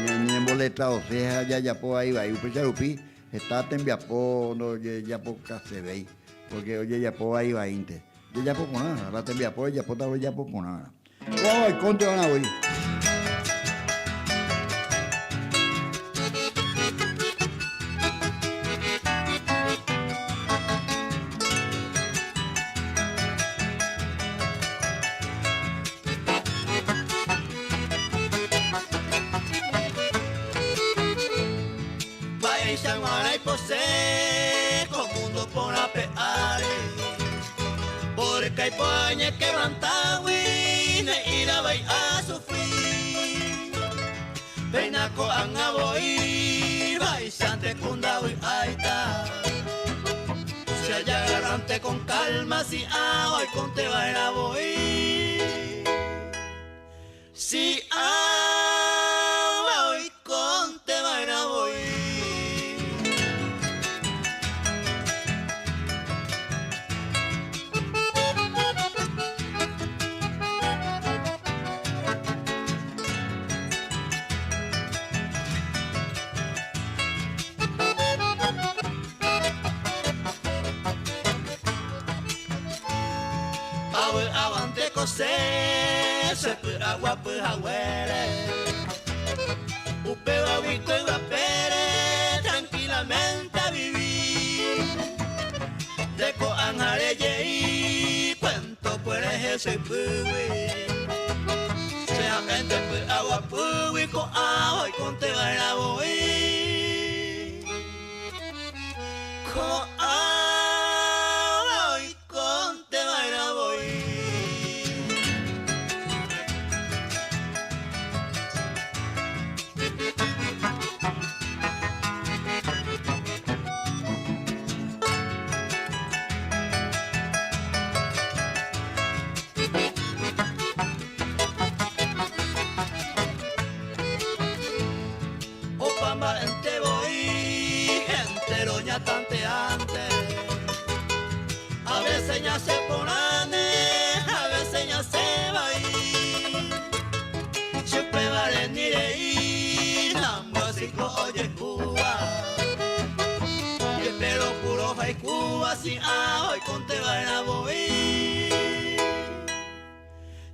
Speaker 2: ñañemboletraose ha jajapo vai vai. Upéicha rupi heta tembiapo ndojejapokasevéi, pórke ojejapo vai vaínte. Jajapo porã, la tembiapo rejapóta rejapo porã. Kóva oikónte va'erã voi.
Speaker 4: Mba'éicha g̃uarã ipose ko mundo porã pe ári. Porque aipo añequebrantágui ne'ĩra vai asufri. Péina ko'ág̃a voi vaichánte ku ndavy'áita. Che ajagarránte con calma si ãva oikónte va'erã voi. Si ãva oikónte va'erã voi. Avy'avante ko che che py'aguapy haguére Upévagui ko yvapére tranquilamente avivi Nde ko'ág̃a rejei cuento kuerehe che ypýgui Che ha'énte py'aguapýgui ko'ã oikónte va'erã voi Ko'ãva oikónte va'erã voi. Opa mba'énte voi entéro ñatanteánte. A vése ñasẽ porãne, a vése ñasẽ vai. Che upévare ni rei, nambyasýko ojehúva. Jepe ropuro haikúva si ã oikónte va'erã voi.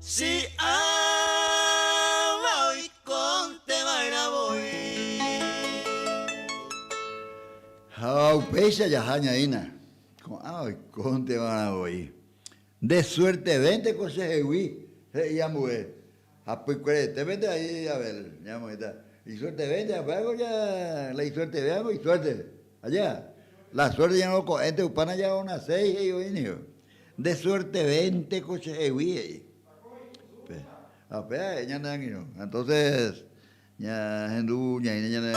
Speaker 4: Si ãva oikónte va'erã voi.
Speaker 2: Ha upéicha jaha ñaína, ko'ã oikónte va'erã voi. Nde suertevénte ko chehegui, he'i ambue. Ha pykueretépente ahí, Abel, ñamoĩta. Isuertevénte, apévako ja la isuertevévako isuerte. Aja, la suerte ñaroko'ẽnte upána ja onaséi, he'i voi ningo. Nde suertevénte ko chehegui, he'i. Ha upéva he'i ñane angirũ. Entonces, ñahendu ñaína ñane.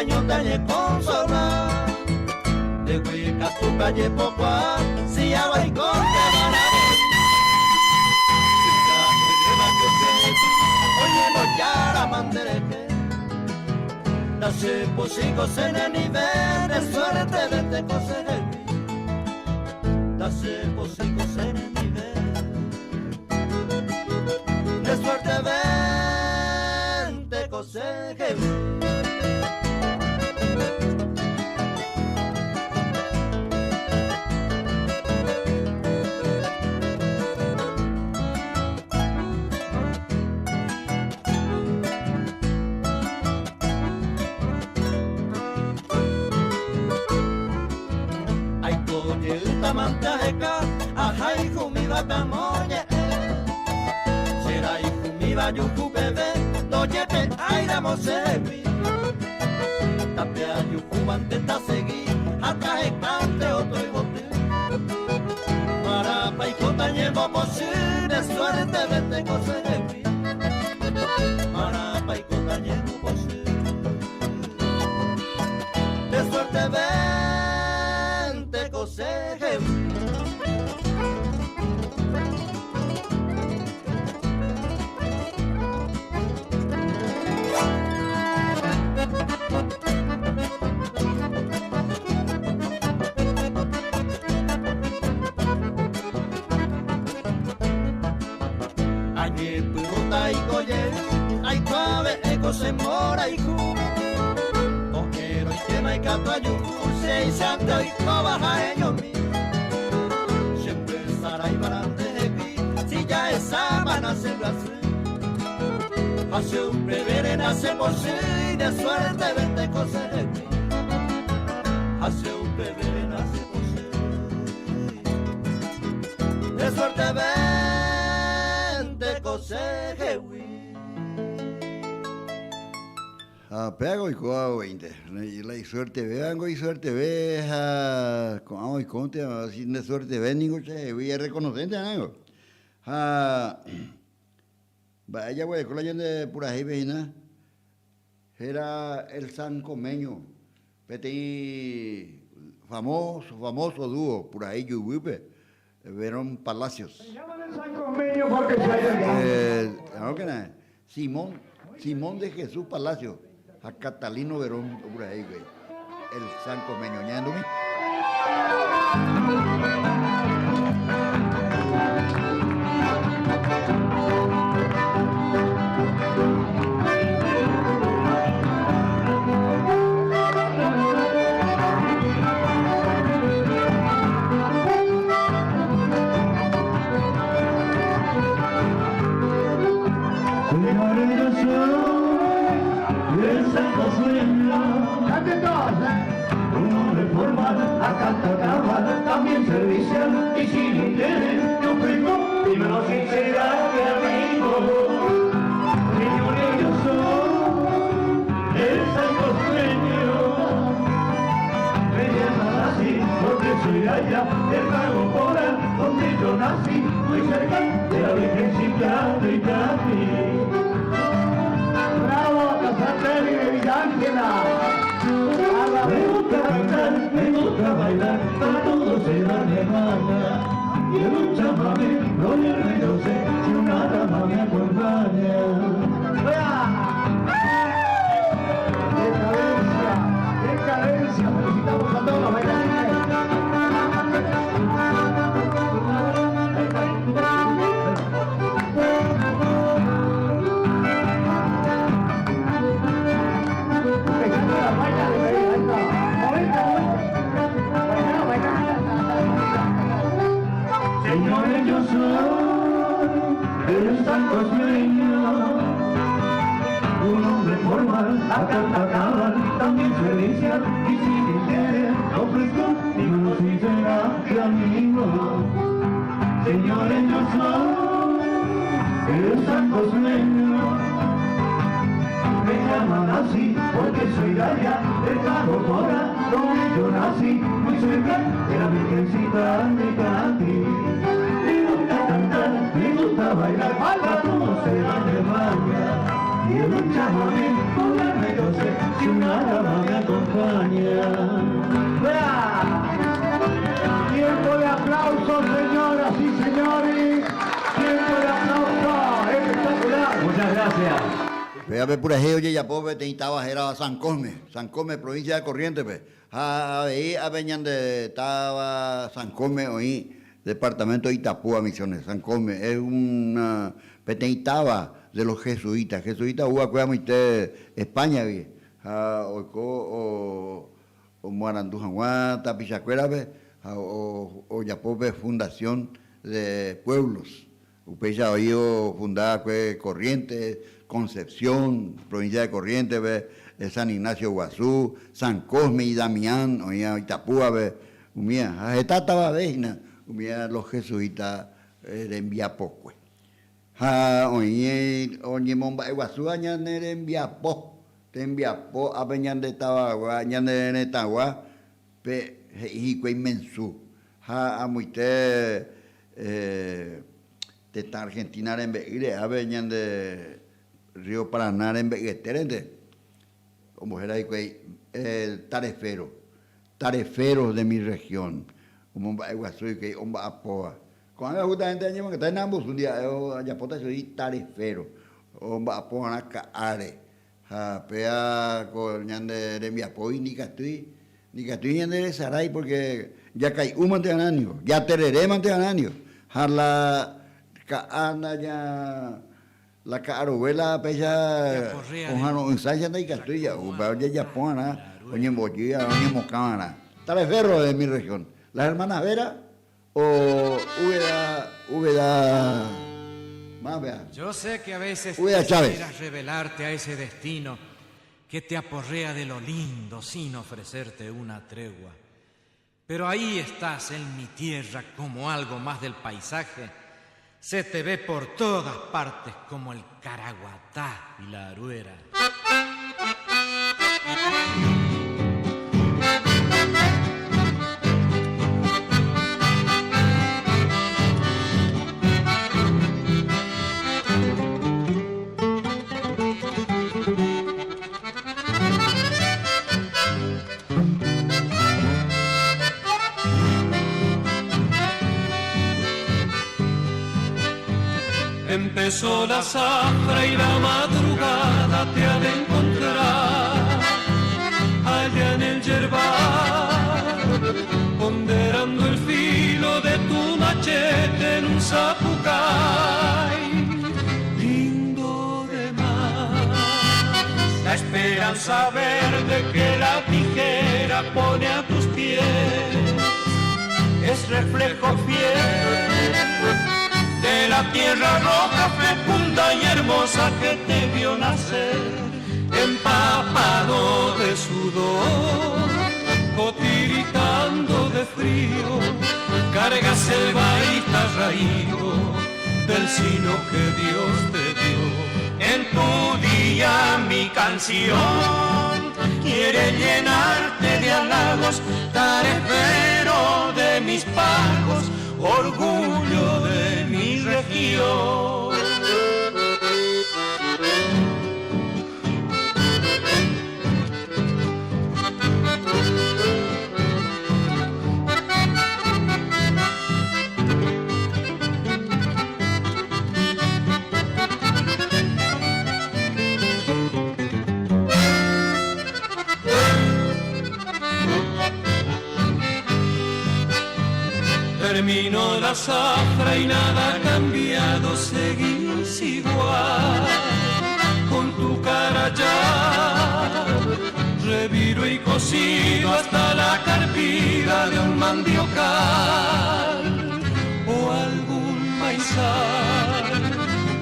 Speaker 4: añónte añekonsola. Ndegui katu pe ajepokuaa, si avaikónte amarã voi. Yga yryva kyse oñembojárama nderehe. Ndachepochyiko che nendive, nde suerte venteko chehegui. Ndachepochyiko che nendive. Nde suerte venteko chehegui. Aiko jeýta mante aheka ahayhumíva kamoñe'ẽ. Che rayhumíva juhu peve ndojepe'áiramo chehegui. Tape ajuhúvante tasegi ha tahekánte otro yvoty. Márapa aikóta ñembopochy de suerte vete ko chehegui. Márapa aikóta ñembopochy de suerte vente ko chehegui. Añepyrũta aiko jey, aikuave'ẽ ko che mborayhu. Ko'ẽrõitéma ikatu ajuhu chéichante oikóva ha'eñomi. Che pysaráivarã ndehegui, si jahechámana che mbyasy. Ha che upevére nachepochýi, de suerte vente ko chehegui. Ha che upevére nachepochýi, de suerte vente ko chehegui.
Speaker 2: Ha péva oikóva voínte, la isuertevévango isuerteve ha ko'ã oikónte si ndesuerteve ningo chehegui errekonosénte va'erãngo. Ha mba'e jaguereko la ñande purahéipe hína, héra El Sancomeño, peteĩ famoso, famoso dúo purahéi juyguýpe, Verón Palacios. Simón, Simón de Jesús Palacios ha Catalino Verón opurahéi upéi. El Sancomeño. Ñahendumi.
Speaker 9: campaña.
Speaker 10: Tiempo de aplausos, señoras y señores. Tiempo de aplauso. Espectacular.
Speaker 9: Muchas gracias.
Speaker 2: Péva pe purahéi ojejapo peteĩ táva hérava San Cosme, San Cosme, provincia de Corrientes-pe. Ha avei ápe ñande táva San Cosme oĩ departamento Itapúa, Misiones. San Cosme es una peteĩ táva de los jesuitas. Jesuitas ouva'ekue amoite España-gui ha oiko omoarandu hag̃ua tapichakuérape ha ojapo pe fundación de pueblos. Upéicha oĩ ofunda va'ekue Corrientes, Concepción, provincia de Corrientes-pe, San Ignacio Guasu, San Cosme y Damián, oĩva Itapúape, umíva. Ha heta tavave hína umíva los jesuitas rembiapokue. Ha oĩ oñemomba'eguasúva ñane rembiapo, tembiapo ápe ñande tavagua, ñane retãgua pe he'i hikuái mensu. Ha amoite tetã Argentina rembe'ýre ápe ñande Río Paraná rembe'yetérente, ombohéra hikuái tarefero, tareferos de mi región, omomba'eguasu hikuái omba'apóva. Ko'ág̃a justamente añemongeta hína ambusu ndi ha'e ojapóta chugui tarefero, omba'apo va'erã ka'áre. Ha péa ko ñande rembiapógui ndikatúi, ndikatúi ñande resarái porque jakai'úmante va'erã niko, jatererémante va'erã niko. Ha la ka'a ndaja, la ka'aruve la péicha oha'arõ'ỹsáicha ndaikatúi ja'u, upéva ojejapo va'erã, oñembojy va'erã, oñemokã va'erã. Tareferro de mi región. Las hermanas Vera O Úbeda, Úbeda, más vea.
Speaker 11: Yo sé que a veces
Speaker 2: Úbeda Chávez.
Speaker 11: quisieras revelarte a ese destino que te aporrea de lo lindo sin ofrecerte una tregua. Pero ahí estás en mi tierra como algo más del paisaje. Se te ve por todas partes como el caraguatá y la aruera. Empezó la zafra y la madrugada te ha de encontrar allá en el yerbal, ponderando el filo de tu machete en un zapucay, lindo de más. La esperanza verde que la tijera pone a tus pies es reflejo fiel de la tierra roja, fecunda y hermosa que te vio nacer, empapado de sudor, o tiritando de frío, cargas el baita raído del sino que Dios te dio. En tu día mi canción quiere llenarte de halagos, tarefero de mis pagos, orgullo de mi región. Terminó la zafra y nada ha cambiado, seguís igual, con tu cara ya reviro y cocido hasta la carpida de un mandiocal o algún maizal.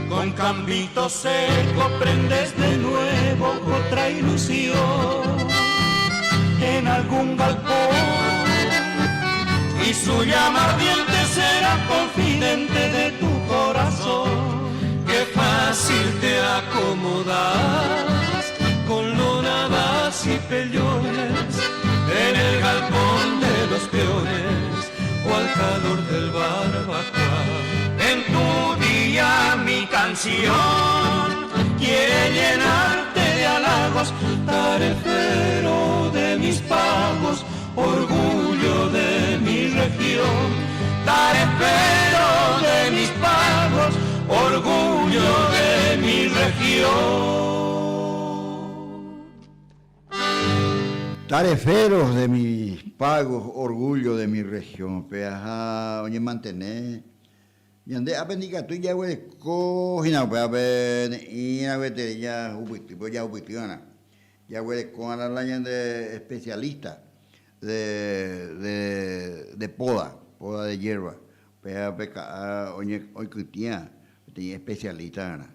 Speaker 11: Con cambito seco prendes de nuevo otra ilusión en algún galpón y su llama ardiente será confidente de tu corazón. Qué fácil te acomodas con lonadas y pellones en el galpón de los peones o al calor del barbacoa. En tu día mi canción quiere llenarte de halagos, tarefero de mis
Speaker 2: Tareferos de mis pagos, orgullo de mi región, péaha oñemantene ñande ápe ndikatúi jaguereko hína upévape ne'ĩra gueteri jahupyty, pe ojahupytyva'erã jaguerekova'erã la ñande especialista de, de, de poda, poda de hierba, péva pe ka'a oikytĩa peteĩ especialista-rã.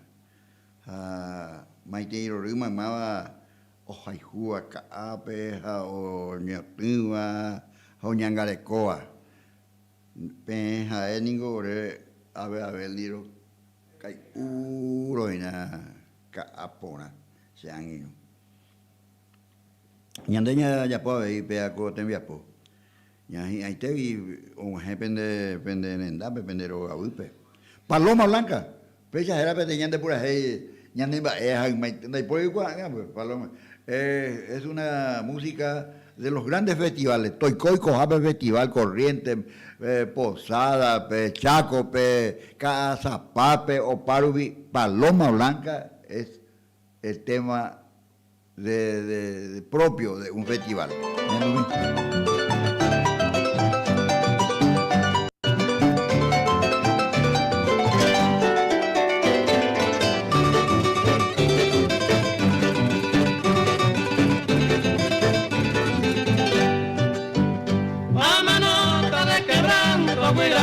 Speaker 2: Ha maitei rory maymáva ohayhúva ka'ápe ha oñotỹva ha oñangarekóva. Peẽ ha'e ningo ore ave Abel rokai'u roína ka'a porã che angirũ. Ñande jajapo avei péva ko tembiapo. Ñahi'ãitégui og̃uahẽ pende pende rendápe, pende rogaguýpe. Paloma Blanca! Péicha héra peteĩ ñande purahéi ñane mba'e ha ymaite ndaipóri oikuaa'ỹva pues, Paloma. Es una música de los grandes festivales, toiko oikohápe festival Corrientes, Posádape, Chácope, Ka'asapápe, opárupi, Paloma Blanca es el tema de, de, de propio de un festival.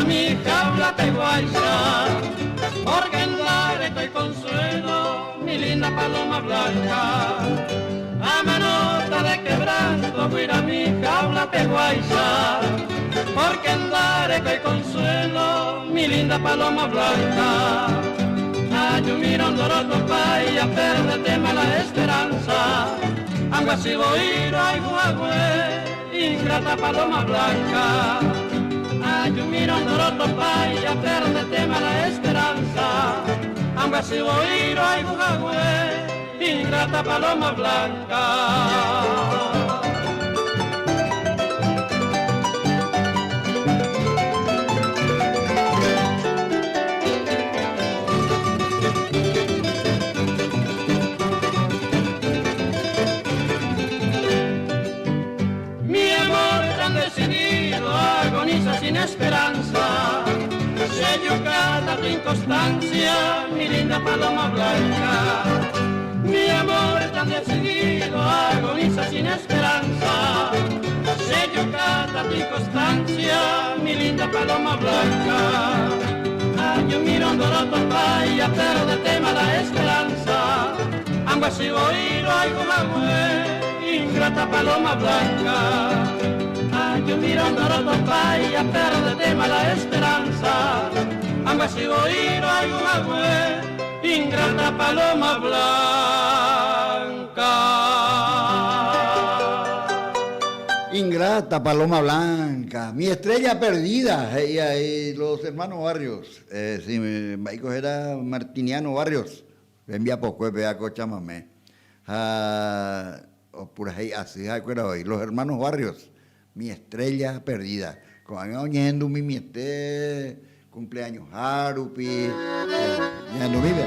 Speaker 1: Mi jaula te porque en estoy consuelo mi linda paloma blanca. A manota de quebranto, mira mi jaula te guaysa, porque andaré que consuelo, mi linda paloma blanca. Ay, yo mirando roto paya, perdete mala esperanza. Aunque si voy ay guagüe, ingrata paloma blanca. Ay, yo mirando roto paya, perdete mala esperanza. Aunque si voy ay guagüe, ingrata paloma blanca. Mi amor tan decidido agoniza sin esperanza. Se cada tu inconstancia, mi linda paloma blanca. Mi amor tan decidido agoniza sin esperanza. Se cada tu inconstancia, mi linda paloma blanca. Ay, yo miro roto paya, pero de tema la esperanza. Ambas si voy, ingrata paloma blanca. Ay, yo mirando roto paya, pero de tema la esperanza. Ambas si voy, ingrata paloma blanca.
Speaker 2: Ingrata paloma blanca, mi estrella perdida, y ahí los hermanos Barrios, sí, mi hijo era Martiniano Barrios, envía poco, vea cochamamé, ha opurahéi asy ha'ekuéra voi, los hermanos Barrios, mi estrella perdida, ko'ág̃a oñehendu mimiete cumpleaños-ha rupi, ñahendumípe.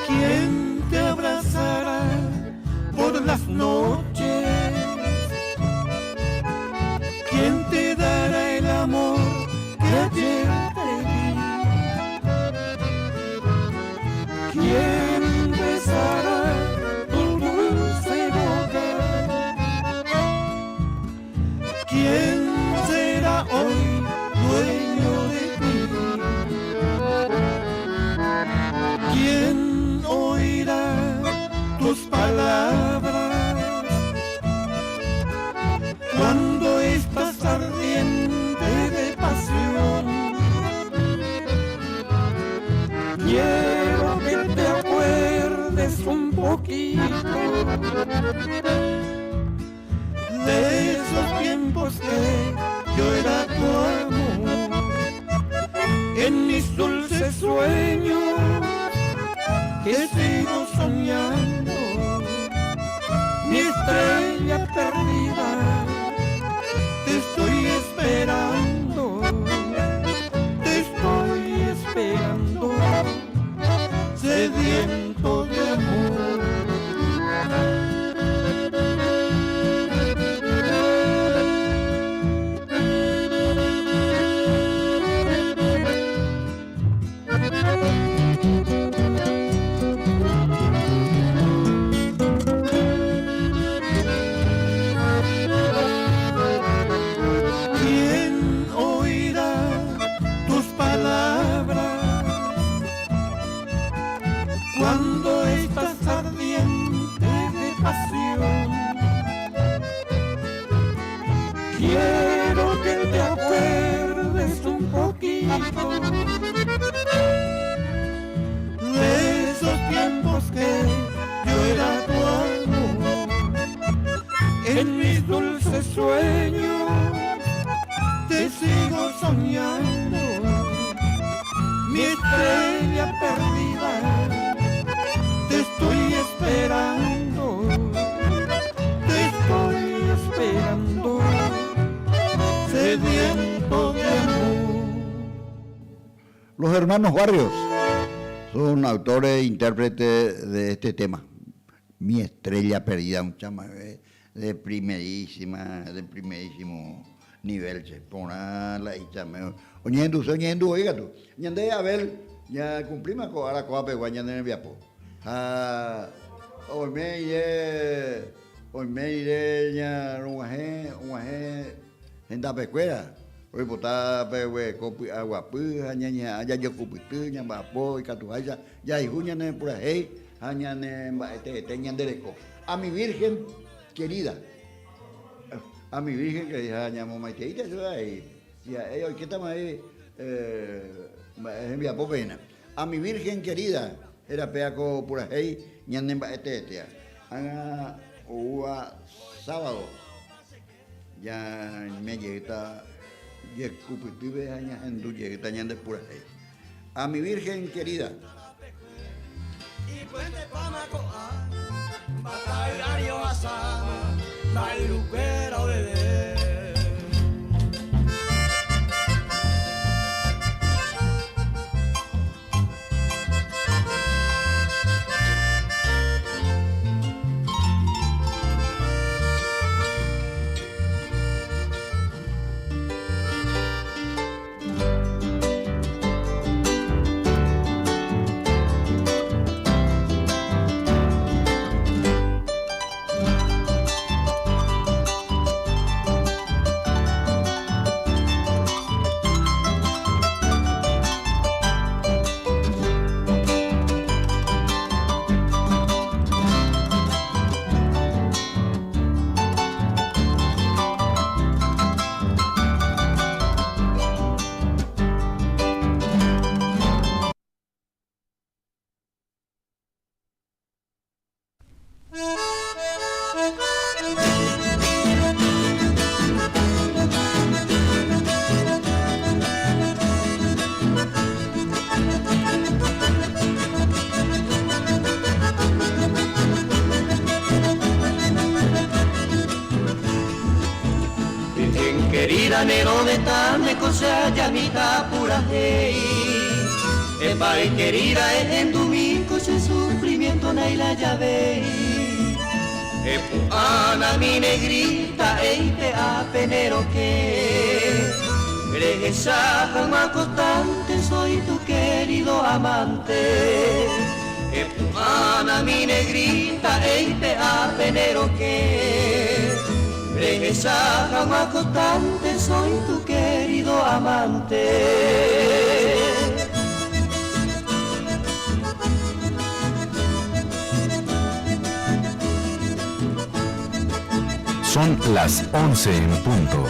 Speaker 4: ¿Quién te abrazará por las noches? ¿Quién te dará el amor que ayer te di? ¿Quién besará tu dulce boca? ¿Quién será hoy dueño de ti? ¿Quién oirá tus palabras? estrella perdida, te estoy esperando, te estoy esperando, sediento de amor. ¿Quién oirá tus palabras cuando estás ardiente de pasión? Quiero que te acuerdes un poquito de esos tiempos que yo era tu amor. En mis dulces sueños te sigo soñando, mi estrella perdida, te estoy esperando, te estoy esperando, sediento de amor.
Speaker 2: Los hermanos Barrios son autores e intérpretes de este tema, Mi estrella perdida, un chamamé de primerísima, de primerísimo nivel, che, porã la ichame, oñehenduse, oñehendu voi katu. Ñande Abel ñakumplíma ko ára kóva pegua ñane rembiapo. Ha oime rire, oime rire ñarog̃uahẽ, og̃uahẽ hendapekuéra, oipota peguereko py'aguapy ha ñañeha'ã jajokupyty, ñamba'apo ikatuháicha jahayhu ñane purahéi ha ñane mba'eteete ñande reko. A mi Virgen querida, a mi Virgen querida ha ñamomaiteíta chupe avei, si ha'e oikétama avei mba'e hembiapópe hína. A mi Virgen querida héra péa ko purahéi ñane mba'eteetéa. Ág̃a oúva sábado ñaime jeýta jekupytýpe ha ñahendu jeýta ñande purahéi. A mi Virgen querida.
Speaker 4: Virgen querida ne rovetãme ko che ajamíta purahéi Epáy querida ehendumi ko che sufrimiento nailajavéi Epu'ãna mi negrita eipe'a pe ne rokẽ Rehecha hag̃ua constante soy tu querido amante Epu'ãna mi negrita eipe'a pe ne rokẽ Rehecha hag̃ua constante soy tu querido amante.
Speaker 9: Son las 11 en punto.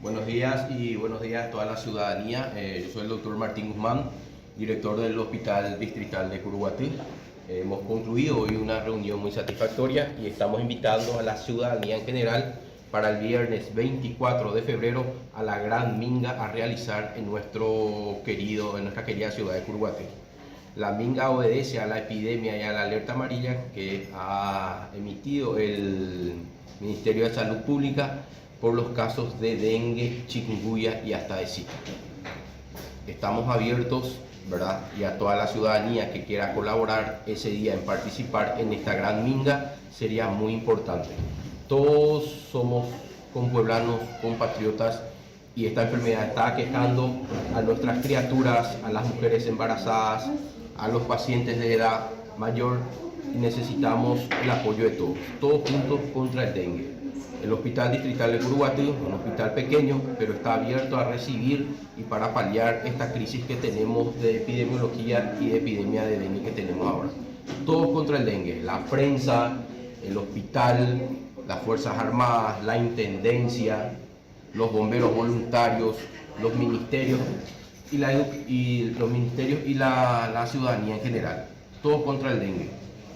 Speaker 12: Buenos días y buenos días a toda la ciudadanía. Eh, yo soy el doctor Martín Guzmán, director del Hospital Distrital de Curuguaty. Eh, hemos concluido hoy una reunión muy satisfactoria y estamos invitando a la ciudadanía en general. para el viernes 24 de febrero a la gran minga a realizar en, nuestro querido, en nuestra querida ciudad de Curuguaty. La minga obedece a la epidemia y a la alerta amarilla que ha emitido el Ministerio de Salud Pública por los casos de dengue, chikungunya y hasta de Zika. Estamos abiertos, ¿verdad? Y a toda la ciudadanía que quiera colaborar ese día en participar en esta gran minga sería muy importante. Todos somos compueblanos, compatriotas y esta enfermedad está aquejando a nuestras criaturas, a las mujeres embarazadas, a los pacientes de edad mayor y necesitamos el apoyo de todos, todos juntos contra el dengue. El Hospital Distrital de Curuguaty, un hospital pequeño, pero está abierto a recibir y para paliar esta crisis que tenemos de epidemiología y de epidemia de dengue que tenemos ahora. Todos contra el dengue, la prensa, el hospital, las Fuerzas Armadas, la Intendencia, los bomberos voluntarios, los ministerios y la, y los ministerios y la, la ciudadanía en general. Todos contra el dengue.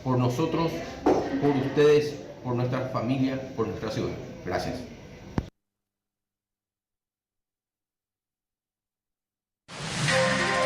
Speaker 12: Por nosotros, por ustedes, por nuestra familia, por nuestra ciudad. Gracias.